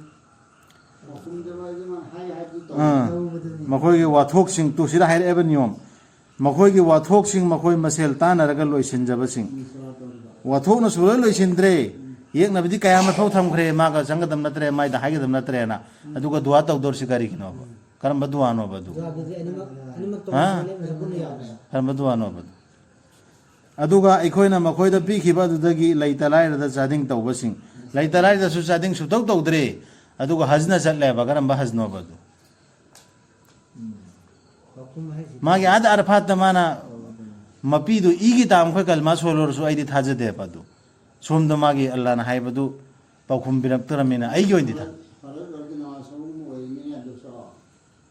ꯄꯥꯎꯈꯨꯝꯖꯕ ꯍꯥꯏꯁꯤ ꯃꯥꯅ ꯍꯥꯏ ꯍꯥꯏꯕꯗꯨ ꯇꯧ-, ꯑꯥ, ꯇꯧꯕꯗꯨꯅꯤ꯫ ꯃꯈꯣꯏꯒꯤ ꯋꯥꯊꯣꯛꯁꯤꯡ ꯇꯨ ꯁꯤꯗ ꯍꯥꯏꯔꯛꯑꯦꯕ ꯅꯤꯌꯣꯝ꯫ ꯃꯈꯣꯏꯒꯤ ꯋꯥꯊꯣꯛꯁꯤꯡ ꯃꯈꯣꯏ ꯃꯁꯦꯜ ꯇꯥꯟꯅꯔꯒ ꯂꯣꯏꯁꯤꯟꯖꯕꯁꯤꯡ꯫ ꯎꯝ, ꯁꯣꯔꯥ ꯇꯧꯔꯤꯕ꯫ ꯋꯥꯊꯣꯛꯅꯁꯨ ꯂꯣꯏ ꯂꯣꯏꯁꯤꯟꯗ꯭ꯔꯦ꯫ ꯌꯦꯛꯅꯕꯗꯤ ꯀꯌꯥ ꯑꯃ ꯐꯥꯎ ꯊꯝꯈ꯭ꯔꯦ, ꯃꯥꯒ ꯆꯪꯒꯗꯕ ꯅꯠꯇ꯭ꯔꯦ, ꯃꯥꯏꯗ ꯍꯥꯏꯒꯗꯕ ꯅꯠꯇ꯭ꯔꯦꯅ꯫ ꯑꯗꯨꯒ ꯗꯨꯋꯥ ꯇꯧꯗꯧꯔꯤꯁꯤ ꯀꯔꯤꯒꯤꯅꯣꯕ? ꯀꯔꯝꯕ ꯗꯨꯋꯥꯅꯣꯕ ꯑꯗꯨ? ꯗꯨꯋꯥꯗꯨꯗꯤ ꯑꯅꯤꯃꯛ, ꯑꯅꯤꯃꯛ ꯍꯥ? ꯇꯧꯕꯅꯦ, ꯄꯨꯟꯅ ꯌꯥꯎꯕꯅꯦ꯫ ꯀꯔꯝꯕ ꯗꯨꯋꯥꯅꯣꯕ ꯑꯗꯨ? ꯑꯗꯨꯒ ꯑꯩꯈꯣꯏꯅ ꯃꯈꯣꯏꯗ ꯄꯤꯈꯤꯕ ꯑꯗꯨꯗꯒꯤ ꯂꯩꯇ ꯂꯥꯏꯔꯗ ꯆꯥꯗꯤꯡ ꯇꯧꯕꯁꯤꯡ, ꯂꯩꯇ ꯂꯥꯏꯔꯗꯁꯨ ꯆꯥꯗꯤꯡ ꯁꯨꯇꯧ ꯇꯧꯗ꯭ꯔꯦ, ꯑꯗꯨꯒ ꯍꯖꯅ ꯆꯠꯂꯦꯕ꯫ ꯀꯔꯝꯕ ꯍꯖꯅꯣꯕ ꯑꯗꯨ? ꯎꯝ꯫ ꯄꯥꯎꯈꯨꯝ ꯍꯥꯏꯁꯤꯗꯤ ꯃꯥꯒꯤ ꯑꯥꯗ ꯑꯔꯐꯥꯠꯇ ꯃꯥꯅ ꯃꯄꯤꯗꯨ ꯏꯒꯤ ꯇꯥꯝ ꯑꯩꯈꯣꯏ ꯀꯜꯃꯥ ꯁꯣꯜꯂꯨꯔꯁꯨ ꯑꯩꯗꯤ ꯊꯥꯖꯗꯦꯕ ꯑꯗꯨ꯫ ꯁꯣꯝꯗ ꯃꯥꯒꯤ ꯑꯜꯂꯥꯅ ꯍꯥꯏꯕꯗꯨ ꯄꯥꯎꯈꯨꯝ ꯄꯤꯔꯛꯇ꯭ꯔꯃꯤꯅ ꯑꯩꯒꯤ ꯑꯣꯏꯅꯗꯤ ꯊꯥ-, ꯐꯔꯦ, ꯐꯔꯦ, ꯅꯃꯥꯖ ꯁꯣꯝ ꯑꯣꯏꯔꯤꯃꯤꯅ ꯑꯗꯨꯁꯨ꯫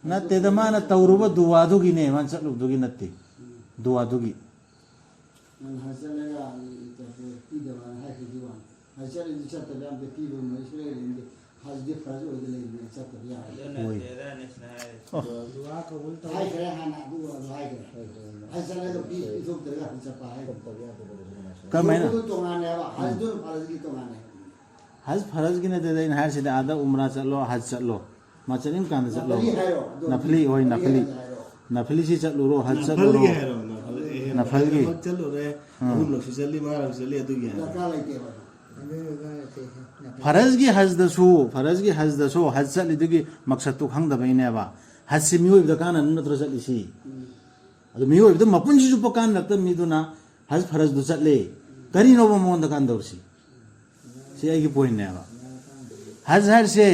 ꯅꯠꯇꯦꯗ, ꯃꯥꯅ ꯇꯧꯔꯨꯕ ꯗꯨꯋꯥꯗꯨꯒꯤꯅꯦ ꯃꯥꯅ ꯆꯠꯂꯨꯕꯗꯨꯒꯤ ꯅꯠꯇꯦ꯫ ꯎꯝ꯫ ꯗꯨꯋꯥꯗꯨꯒꯤ꯫ ꯅꯪ ꯍꯖ ꯆꯠꯂꯒ ꯄꯤꯗꯕꯅ ꯍꯥꯏꯈꯤꯕꯗꯤ ꯋꯥꯅꯤ꯫ ꯍꯖ ꯆꯠꯂꯗꯤ ꯆꯠꯇꯕ ꯌꯥꯝꯗꯦ, ꯄꯤꯕ ꯃꯩꯁꯨ ꯂꯩꯔꯤꯗꯤ꯫ ꯍꯖꯗꯤ ꯐꯔꯖ ꯑꯣꯏꯗ ꯂꯩꯕꯅꯦ, ꯆꯠꯇꯕ ꯌꯥꯔꯣꯏ꯫ ꯑꯗꯨꯅ ꯍꯣꯏ꯫ ꯇꯦꯗꯥꯅꯤꯁꯅ ꯍꯥꯏꯔꯦ꯫ ꯑꯣ꯫ ꯗꯨꯋꯥ ꯀꯕꯨꯜ ꯇꯧ꯫ ꯍꯥꯏꯈ꯭ꯔꯦ ꯍꯥꯟꯅ, ꯑꯗꯨ ꯑꯗꯨ ꯍꯥꯏꯈ꯭ꯔꯦ꯫ ꯍꯖ ꯆꯠꯂꯒ ꯄꯤ-, ꯄꯤꯊꯣꯛꯇ꯭ꯔꯒ ꯍꯖ ꯆꯠꯄ ꯍꯥꯏꯈ꯭ꯔꯦ꯫ ꯀꯔꯝꯍꯥꯏꯅ? ꯄꯤꯊꯣꯛꯄꯗꯨ ꯇꯣꯉꯥꯟꯅꯦꯕ, ꯎꯝ꯫ ꯍꯖꯗꯨꯅ ꯐꯔꯖꯒꯤ ꯇꯣꯉꯥꯟꯅꯦ꯫ ꯍꯖ ꯐꯔꯖꯒꯤ ꯅꯠꯇꯦꯗ, ꯑꯩꯅ ꯍꯥꯏꯔꯤꯁꯤꯗꯤ ꯑꯥꯗ ꯎꯝꯔꯥ ꯆꯠꯂꯣ, ꯍꯖ ꯆꯠꯂꯣ꯫ ꯃꯥ ꯆꯠꯅꯤꯡ ꯀꯥꯟꯗ ꯆꯠꯂꯣ꯫ ꯅꯐꯂꯤ ꯍꯥꯏꯔꯣ, ꯑꯗꯣ ꯅꯐꯂꯤ, ꯍꯣꯏ, ꯅꯐꯂꯤ ꯅꯐꯂꯤ꯫ ꯍꯖ ꯍꯥꯏꯔꯣ꯫ ꯅꯐꯂꯤꯁꯤ ꯆꯠꯂꯨꯔꯣ, ꯍꯖ ꯆꯠꯂꯨꯔꯣ꯫ ꯅꯐꯜꯒꯤ ꯍꯥꯏꯔꯣ, ꯅꯐꯜ-, ꯑꯦ, ꯅꯐꯜꯒꯤ꯫ ꯍꯖ ꯆꯠꯂꯨꯔꯦ, ꯑꯥ꯫ ꯑꯍꯨꯝꯂꯛꯁꯨ ꯆꯠꯂꯤ, ꯃꯉꯥꯔꯛꯁꯨ ꯆꯠꯂꯤ, ꯑꯗꯨꯒꯤ ꯍꯥꯏꯔꯣ꯫ ꯗꯔꯀꯥꯔ ꯂꯩꯇꯦꯕ꯫ ꯐꯔꯖꯒꯤ ꯍꯖꯗꯁꯨ, ꯐꯔꯖꯒꯤ ꯍꯖꯗꯁꯨ ꯍꯖ ꯆꯠꯂꯤꯗꯨꯒꯤ ꯃꯛꯁꯠꯇꯨ ꯈꯪꯗꯕꯩꯅꯦꯕ꯫ ꯍꯖꯁꯤ ꯃꯤꯑꯣꯏꯕꯗ ꯀꯥꯟꯅꯅꯕ ꯅꯠꯇ꯭ꯔꯣ ꯆꯠꯂꯤꯁꯤ? ꯎꯝ꯫ ꯑꯗꯨ ꯃꯤꯑꯣꯏꯕꯗ ꯃꯄꯨꯟꯁꯤ ꯆꯨꯞꯄ ꯀꯥꯟꯅꯔꯛꯇꯕ ꯃꯤꯗꯨꯅ ꯍꯖ ꯐꯔꯖꯗꯨ ꯆꯠꯂꯦ꯫ ꯀꯔꯤꯅꯣꯕ ꯃꯉꯣꯟꯗ ꯀꯥꯟꯅꯗꯧꯔꯤꯁꯤ? ꯁꯤ ꯑꯩꯒꯤ ꯄꯣꯏꯟꯅꯦꯕ꯫ ꯍꯖ ꯍꯥꯏꯔꯤꯁꯦ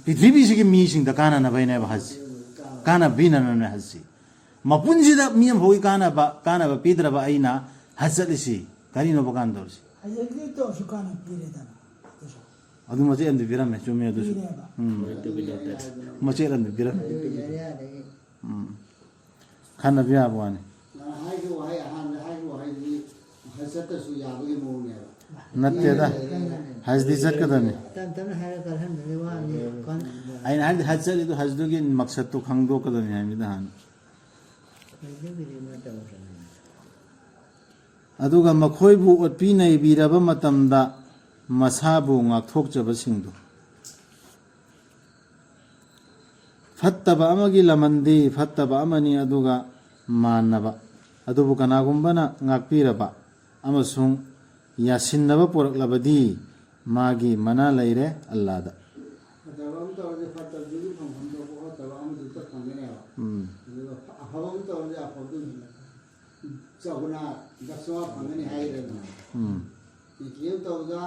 ꯄ꯭ꯔꯤꯊꯤꯕꯤꯁꯤꯒꯤ ꯃꯤꯁꯤꯡꯗ ꯀꯥꯟꯅꯅꯕꯩꯅꯦꯕ ꯍꯖꯁꯤ꯫ ꯀꯥꯟꯅꯕ ꯄꯤꯅꯅꯕꯅꯦ ꯍꯖꯁꯤ꯫ ꯃꯄꯨꯟꯁꯤꯗ ꯃꯤ ꯑꯃꯐꯥꯎꯒꯤ ꯀꯥꯟꯅꯕ, ꯀꯥꯟꯅꯕ ꯄꯤꯗ꯭ꯔꯕ ꯑꯩꯅ ꯍꯖ ꯆꯠꯂꯤꯁꯤ ꯀꯔꯤꯅꯣꯕ ꯀꯥꯟꯅꯗꯧꯔꯤꯁꯤ? ꯍꯖꯒꯤ ꯇꯧꯔꯁꯨ ꯀꯥꯟꯅ ꯄꯤꯔꯦꯗꯅ꯫ ꯑꯗꯨ ꯃꯆꯦꯠ ꯑꯃꯗꯤ ꯄꯤꯔꯝꯃꯦ, ꯆꯨꯝꯃꯦ ꯑꯗꯨꯁꯨ꯫ ꯄꯤꯔꯦꯕ꯫ ꯎꯝ꯫ ꯃꯆꯦꯠ ꯑꯃꯗꯤ ꯄꯤꯔꯝꯃꯦ꯫ ꯑꯗꯨ ꯌꯥꯔꯦ, ꯑꯗꯒꯤ ꯎꯝ꯫ ꯈꯟꯅꯕ ꯌꯥꯕ ꯋꯥꯅꯤ꯫ ꯅꯪ ꯍꯥꯏꯈꯤꯕ ꯋꯥꯍꯩ, ꯑꯍꯥꯟꯕ ꯍꯥꯏꯈꯤꯕ ꯋꯥꯍꯩꯗꯨꯗꯤ ꯍꯖ ꯆꯠꯇ꯭ꯔꯁꯨ ꯌꯥꯕꯒꯤ ꯃꯑꯣꯡꯅꯦꯕ꯫ ꯅꯠꯇꯦꯗ꯫ ꯍꯖꯗꯤ ꯆꯠꯀꯗꯕꯅꯤ꯫ ꯇꯞ ꯇꯞꯅ ꯍꯥꯏꯔꯒ ꯀꯜꯍꯟꯕꯒꯤ ꯋꯥꯅꯤ꯫ ꯀꯣꯟ-, ꯑꯩꯅ ꯍꯥꯏꯕꯗꯤ ꯍꯖ ꯆꯠꯂꯤꯗꯣ ꯍꯖꯗꯨꯒꯤ ꯃꯛꯁꯠꯇꯨ ꯈꯪꯗꯣꯛꯀꯗꯕꯅꯤ ꯍꯥꯏꯕꯅꯤꯗ ꯍꯥꯟꯅ꯫ ꯍꯖꯗꯨꯒꯤꯗꯤ ꯃꯥ ꯇꯧꯗ꯭ꯔꯕꯅꯤ꯫ ꯑꯗꯨꯒ ꯃꯈꯣꯏꯕꯨ ꯑꯣꯠꯄꯤ ꯅꯩꯕꯤꯔꯕ ꯃꯇꯝꯗ ꯃꯁꯥꯕꯨ ꯉꯥꯛꯊꯣꯛꯆꯕꯁꯤꯡꯗꯨ꯫ ꯐꯠꯇꯕ ꯑꯃꯒꯤ ꯂꯃꯟꯗꯤ ꯐꯠꯇꯕ ꯑꯃꯅꯤ, ꯑꯗꯨꯒ ꯃꯥꯟꯅꯕ꯫ ꯑꯗꯨꯕꯨ ꯀꯅꯥꯒꯨꯝꯕꯅ ꯉꯥꯛꯄꯤꯔꯕ ꯑꯃꯁꯨꯡ ꯌꯥꯁꯤꯟꯅꯕ ꯄꯨꯔꯛꯂꯕꯗꯤ ꯃꯥꯒꯤ ꯃꯅꯥ ꯂꯩꯔꯦ ꯑꯜꯂꯥꯗ꯫ ꯐꯠꯇꯕ ꯑꯃ ꯇꯧꯔꯗꯤ ꯐꯠꯇꯕꯗꯨꯒꯤ ꯐꯪꯐꯝ ꯊꯣꯛꯄ ꯐꯠꯇꯕ ꯑꯃꯗꯨꯗ ꯐꯪꯒꯅꯦꯕ꯫ ꯎꯝ꯫ ꯑꯗꯨꯒ ꯑꯐꯕ ꯑꯃ ꯇꯧꯔꯗꯤ ꯑꯐꯕꯗꯨ ꯍꯦꯟꯅ ꯆꯥꯎꯅ ꯗꯁ ꯆꯥꯝꯃꯉꯥ ꯐꯪꯒꯅꯤ ꯍꯥꯏꯔꯦꯗꯅ꯫ ꯎꯝ꯫ ꯅꯦꯀꯤ ꯑꯃ ꯇꯧꯕꯗ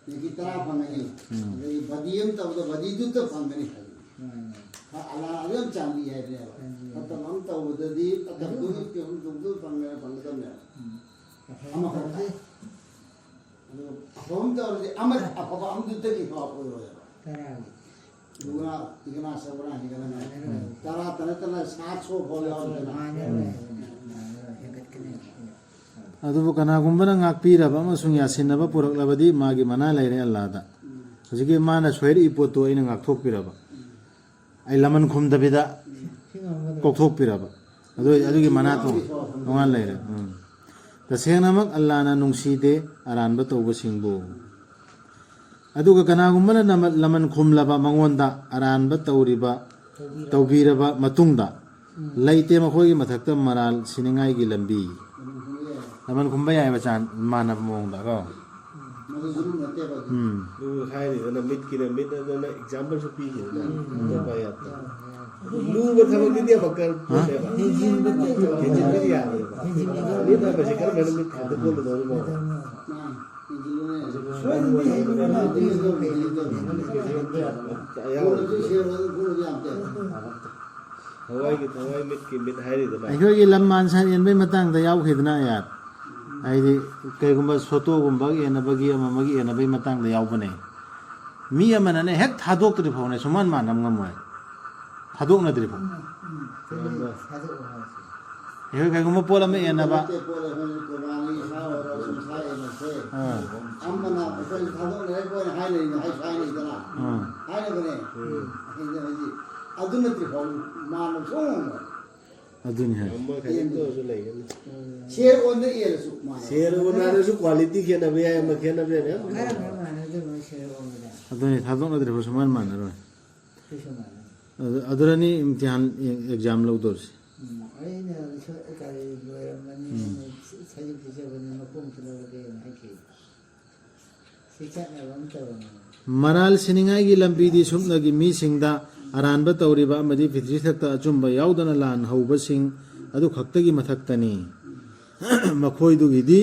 ꯅꯦꯀꯤ ꯇꯔꯥ ꯐꯪꯒꯅꯤ꯫ ꯎꯝ꯫ ꯑꯗꯒꯤ ꯕꯗꯤ ꯑꯃ ꯇꯧꯕꯗ ꯕꯗꯤꯗꯨꯇ ꯐꯪꯒꯅꯤ ꯍꯥꯏꯕꯅꯤ꯫ ꯎꯝ꯫ ꯑꯂꯥ ꯑꯗꯨ ꯌꯥꯝ ꯆꯥꯟꯕꯤ ꯍꯥꯏꯕꯅꯦꯕ꯫ ꯆꯥꯟꯕꯤ꯫ ꯐꯠꯇꯕ ꯑꯃ ꯇꯧꯕꯗꯗꯤ ꯐꯠꯇꯕꯗꯨꯒꯤ ꯐꯤꯕꯝꯗꯨ ꯐꯪꯒꯅꯤ, ꯐꯪꯒꯗꯕꯅꯦꯕ꯫ ꯎꯝ꯫ ꯑꯐꯕ ꯑꯃ ꯑꯃꯈꯛꯇ꯫ ꯇꯧꯔꯗꯤ ꯑꯗꯨ ꯑꯐꯕ ꯑꯃ ꯇꯧꯔꯗꯤ ꯑꯃ, ꯑꯐꯕ ꯑꯃꯗꯨꯗꯒꯤ ꯍꯦꯟꯅ ꯑꯣꯏꯔꯣꯏꯕ꯫ ꯇꯔꯥꯒꯤ꯫ ꯗꯨꯒꯅꯥ ꯇꯤꯒꯅꯥ ꯁꯒꯨꯅꯥ ꯍꯤꯒꯅꯥ꯫ ꯎꯝ꯫ ꯇꯔꯥꯇ ꯅꯠꯇꯅ ꯁꯥꯠ ꯁꯣ ꯐꯥꯎ ꯌꯥꯎꯔꯗꯅ꯫ ꯃꯥꯟꯅꯔꯣꯏ꯫ ꯎꯝ꯫ ꯃꯥꯟꯅꯔꯣꯏ꯫ ꯍꯦꯟꯒꯠꯀꯅꯤ꯫ ꯑꯗꯨꯕꯨ ꯀꯅꯥꯒꯨꯝꯕꯅ ꯉꯥꯛꯄꯤꯔꯕ ꯑꯃꯁꯨꯡ ꯌꯥꯁꯤꯟꯅꯕ ꯄꯨꯔꯛꯂꯕꯗꯤ ꯃꯥꯒꯤ ꯃꯅꯥ ꯂꯩꯔꯦ ꯑꯜꯂꯥꯗ꯫ ꯎꯝ꯫ ꯍꯧꯖꯤꯛꯀꯤ ꯃꯥꯅ ꯁꯣꯏꯔꯛꯏ ꯄꯣꯠꯇꯣ ꯑꯩꯅ ꯉꯥꯛꯊꯣꯛꯄꯤꯔꯕ, ꯑꯩ ꯂꯃꯟ ꯈꯨꯝꯗꯕꯤꯗ ꯀꯣꯛꯊꯣꯛꯄꯤꯔꯕ, ꯑꯗꯨ, ꯑꯗꯨꯒꯤ ꯃꯅꯥ ꯇꯣ-, ꯇꯣꯉꯥꯟ ꯂꯩꯔꯦ꯫ ꯎꯝ꯫ ꯇꯁꯦꯡꯅꯃꯛ ꯑꯜꯂꯥꯅ ꯅꯨꯡꯁꯤꯗꯦ ꯑꯔꯥꯟꯕ ꯇꯧꯕꯁꯤꯡꯕꯨ꯫ ꯑꯗꯨꯒ ꯀꯅꯥꯒꯨꯝꯕꯅ ꯅꯃ-, ꯂꯃꯟ ꯈꯨꯝꯂꯕ, ꯃꯉꯣꯟꯗ ꯑꯔꯥꯟꯕ ꯇꯧꯔꯤꯕ, ꯇꯧꯕꯤꯔꯕ ꯃꯇꯨꯡꯗ, ꯂꯩꯇꯦ ꯃꯈꯣꯏꯒꯤ ꯃꯊꯛꯇ ꯃꯔꯥꯜ ꯁꯤꯅꯤꯡꯉꯥꯏꯒꯤ ꯂꯝꯕꯤ꯫ ꯂꯃꯟ ꯈꯨꯝꯕ ꯌꯥꯏꯕ ꯆꯥꯟ-, ꯃꯥꯟꯅꯕ ꯃꯑꯣꯡꯗ ꯀꯣ꯫ ꯎꯝ꯫ ꯑꯗꯨ ꯍꯥꯏꯔꯤꯗꯅ ꯃꯤꯠꯀꯤꯅ ꯃꯤꯠ ꯑꯗꯨꯅ example ꯁꯨ ꯄꯤꯈꯤꯗꯅ꯫ ꯎꯝ꯫ ꯑꯇꯣꯞꯄ ꯌꯥꯗꯦ꯫ ꯂꯨꯕ ꯊꯕꯛꯇꯨꯗꯤ ꯑꯃꯨꯛꯀ ꯍꯥ? ꯄꯣꯠꯅꯦꯕ꯫ ꯍꯦꯟꯖꯤꯟꯕꯗꯤ ꯍꯦꯟꯖꯤꯟꯕꯗꯤ ꯌꯥꯗꯦꯕ꯫ ꯃꯤꯠ ꯍꯥꯏꯕꯁꯤ ꯀꯔꯝꯕꯅ ꯃꯤꯠ ꯈꯛꯇ ꯀꯣꯜꯂꯨꯗꯧꯔꯤꯅꯣ? ꯁꯣꯏꯗꯅ ꯍꯦꯟꯖꯤꯟꯕ ꯃꯥꯟꯅꯗꯦ꯫ ꯑꯌꯥꯝꯕ ꯊꯋꯥꯏꯒꯤ ꯊꯋꯥꯏ, ꯃꯤꯠꯀꯤ ꯃꯤꯠ ꯍꯥꯏꯔꯤꯗꯅ꯫ ꯑꯩꯈꯣꯏꯒꯤ ꯂꯝ ꯃꯥꯟ ꯁꯥꯟ ꯌꯦꯟꯕꯩ ꯃꯇꯥꯡꯗ ꯌꯥꯎꯈꯤꯗꯅ ꯑꯌꯥ꯫ ꯍꯥꯏꯗꯤ ꯀꯩꯒꯨꯝꯕ ꯁꯣꯇꯣꯒꯨꯝꯕ ꯌꯦꯟꯅꯕꯒꯤ, ꯑꯃ ꯑꯃꯒꯤ ꯌꯦꯟꯅꯕꯒꯤ ꯃꯇꯥꯡꯗ ꯌꯥꯎꯕꯅꯦ꯫ ꯃꯤ ꯑꯃꯅꯅꯦ ꯍꯦꯛ ꯊꯥꯗꯣꯛꯇ꯭ꯔꯤ ꯐꯥꯎꯅꯦ ꯁꯨꯃꯥꯟ ꯃꯥꯟꯅꯕ ꯉꯝꯃꯣꯏ꯫ ꯊꯥꯗꯣꯛꯅꯗ꯭ꯔꯤ ꯐꯥꯎ꯫ ꯎꯝ, ꯎꯝ, ꯆꯨꯝꯃꯦ꯫ ꯊꯥꯗꯣꯛꯑꯣ ꯍꯥꯏꯁꯦ꯫ ꯑꯩꯈꯣꯏ ꯀꯩꯒꯨꯝꯕ ꯄꯣꯠ ꯑꯃ ꯌꯦꯟꯅꯕ꯫ ꯅꯠꯇꯦ, ꯄꯣꯠ ꯑꯃ ꯀꯨꯔꯕꯥꯅꯤ ꯁꯥ ꯑꯣꯏꯔꯣ, ꯁꯨꯝ ꯁꯥ ꯌꯦꯟꯅꯁꯦ꯫ ꯑꯥ꯫ ꯑꯃꯅ ꯑꯩꯈꯣꯏ ꯊꯥꯗꯣꯛꯅꯔꯦ ꯀꯣꯟꯅ ꯍꯥꯏꯅꯔꯤꯅꯦ, ꯍꯥꯏꯁꯨ ꯍꯥꯏꯅꯩꯗꯅ꯫ ꯑꯥ꯫ ꯍꯥꯏꯅꯕꯅꯦ꯫ ꯎꯝ꯫ ꯑꯗꯨ ꯍꯧꯖꯤꯛ ꯑꯗꯨ ꯅꯠꯇ꯭ꯔꯤ ꯐꯥꯎ ꯃꯥꯟꯅꯕ ꯁꯨꯡꯉꯝ ꯉꯝꯃꯣꯏ꯫ ꯑꯗꯨꯅꯤ ꯍꯥꯏ꯫ ꯉꯝꯃꯣꯏ, ꯈꯖꯤꯛꯇ ꯑꯣꯏꯔꯁꯨ ꯂꯩꯒꯅꯤ꯫ ꯁꯦꯔ ꯑꯣꯟꯗ ꯌꯦꯜꯂꯁꯨ ꯃꯥꯟꯅꯩ꯫ ꯁꯦꯔ ꯑꯣꯟꯅꯔꯁꯨ quality ꯈꯦꯠꯅꯕ ꯌꯥꯏ, ꯑꯃ ꯈꯦꯠꯅꯕ ꯌꯥꯏ, ꯃꯌꯥꯝ ꯈꯔ ꯈꯔ ꯃꯥꯟꯅꯗꯕ ꯁꯦꯔ ꯑꯣꯟꯕꯗ꯫ ꯑꯗꯨꯅꯤ, ꯊꯥꯗꯣꯛꯅꯗ꯭ꯔꯤꯕ ꯁꯨꯃꯥꯏꯅ ꯃꯥꯟꯅꯔꯣꯏ꯫ ꯀꯩꯁꯨ ꯃꯥꯟꯅꯔꯣꯏ꯫ ꯑꯗꯨ-, ꯑꯗꯨꯗꯅꯤ ꯏꯝꯇꯤꯍꯥꯟ exam ꯂꯧꯗꯧꯔꯤꯁꯤ꯫ ꯎꯝ, ꯑꯩꯅ ꯁ-, ꯀꯔꯤ ꯂꯣꯏꯔꯝꯃꯅꯤ, ꯎꯝ꯫ ꯑꯩꯅ ꯁ-, ꯁꯖꯤꯛ ꯄꯤꯖꯕꯅꯤ, ꯃꯈꯣꯡꯁꯨ ꯂꯧꯔꯒꯦꯅ ꯍꯥꯏꯈꯤ꯫ ꯁꯤ ꯆꯠꯅꯕ ꯑꯃ ꯇꯧꯔꯝꯃꯤ꯫ ꯃꯔꯥꯜ ꯁꯤꯅꯤꯡꯉꯥꯏꯒꯤ ꯂꯝꯕꯤꯗꯤ ꯁꯨꯞꯅꯒꯤ ꯃꯤꯁꯤꯡꯗ ꯑꯔꯥꯟꯕ ꯇꯧꯔꯤꯕ ꯑꯃꯗꯤ ꯄ꯭ꯔꯤꯊꯤꯕꯤꯊꯛꯇ ꯑꯆꯨꯝꯕ ꯌꯥꯎꯗꯅ ꯂꯥꯟ ꯍꯧꯕꯁꯤꯡ ꯑꯗꯨ ꯈꯛꯇꯒꯤ ꯃꯊꯛꯇꯅꯤ꯫ ꯃꯈꯣꯏꯗꯨꯒꯤꯗꯤ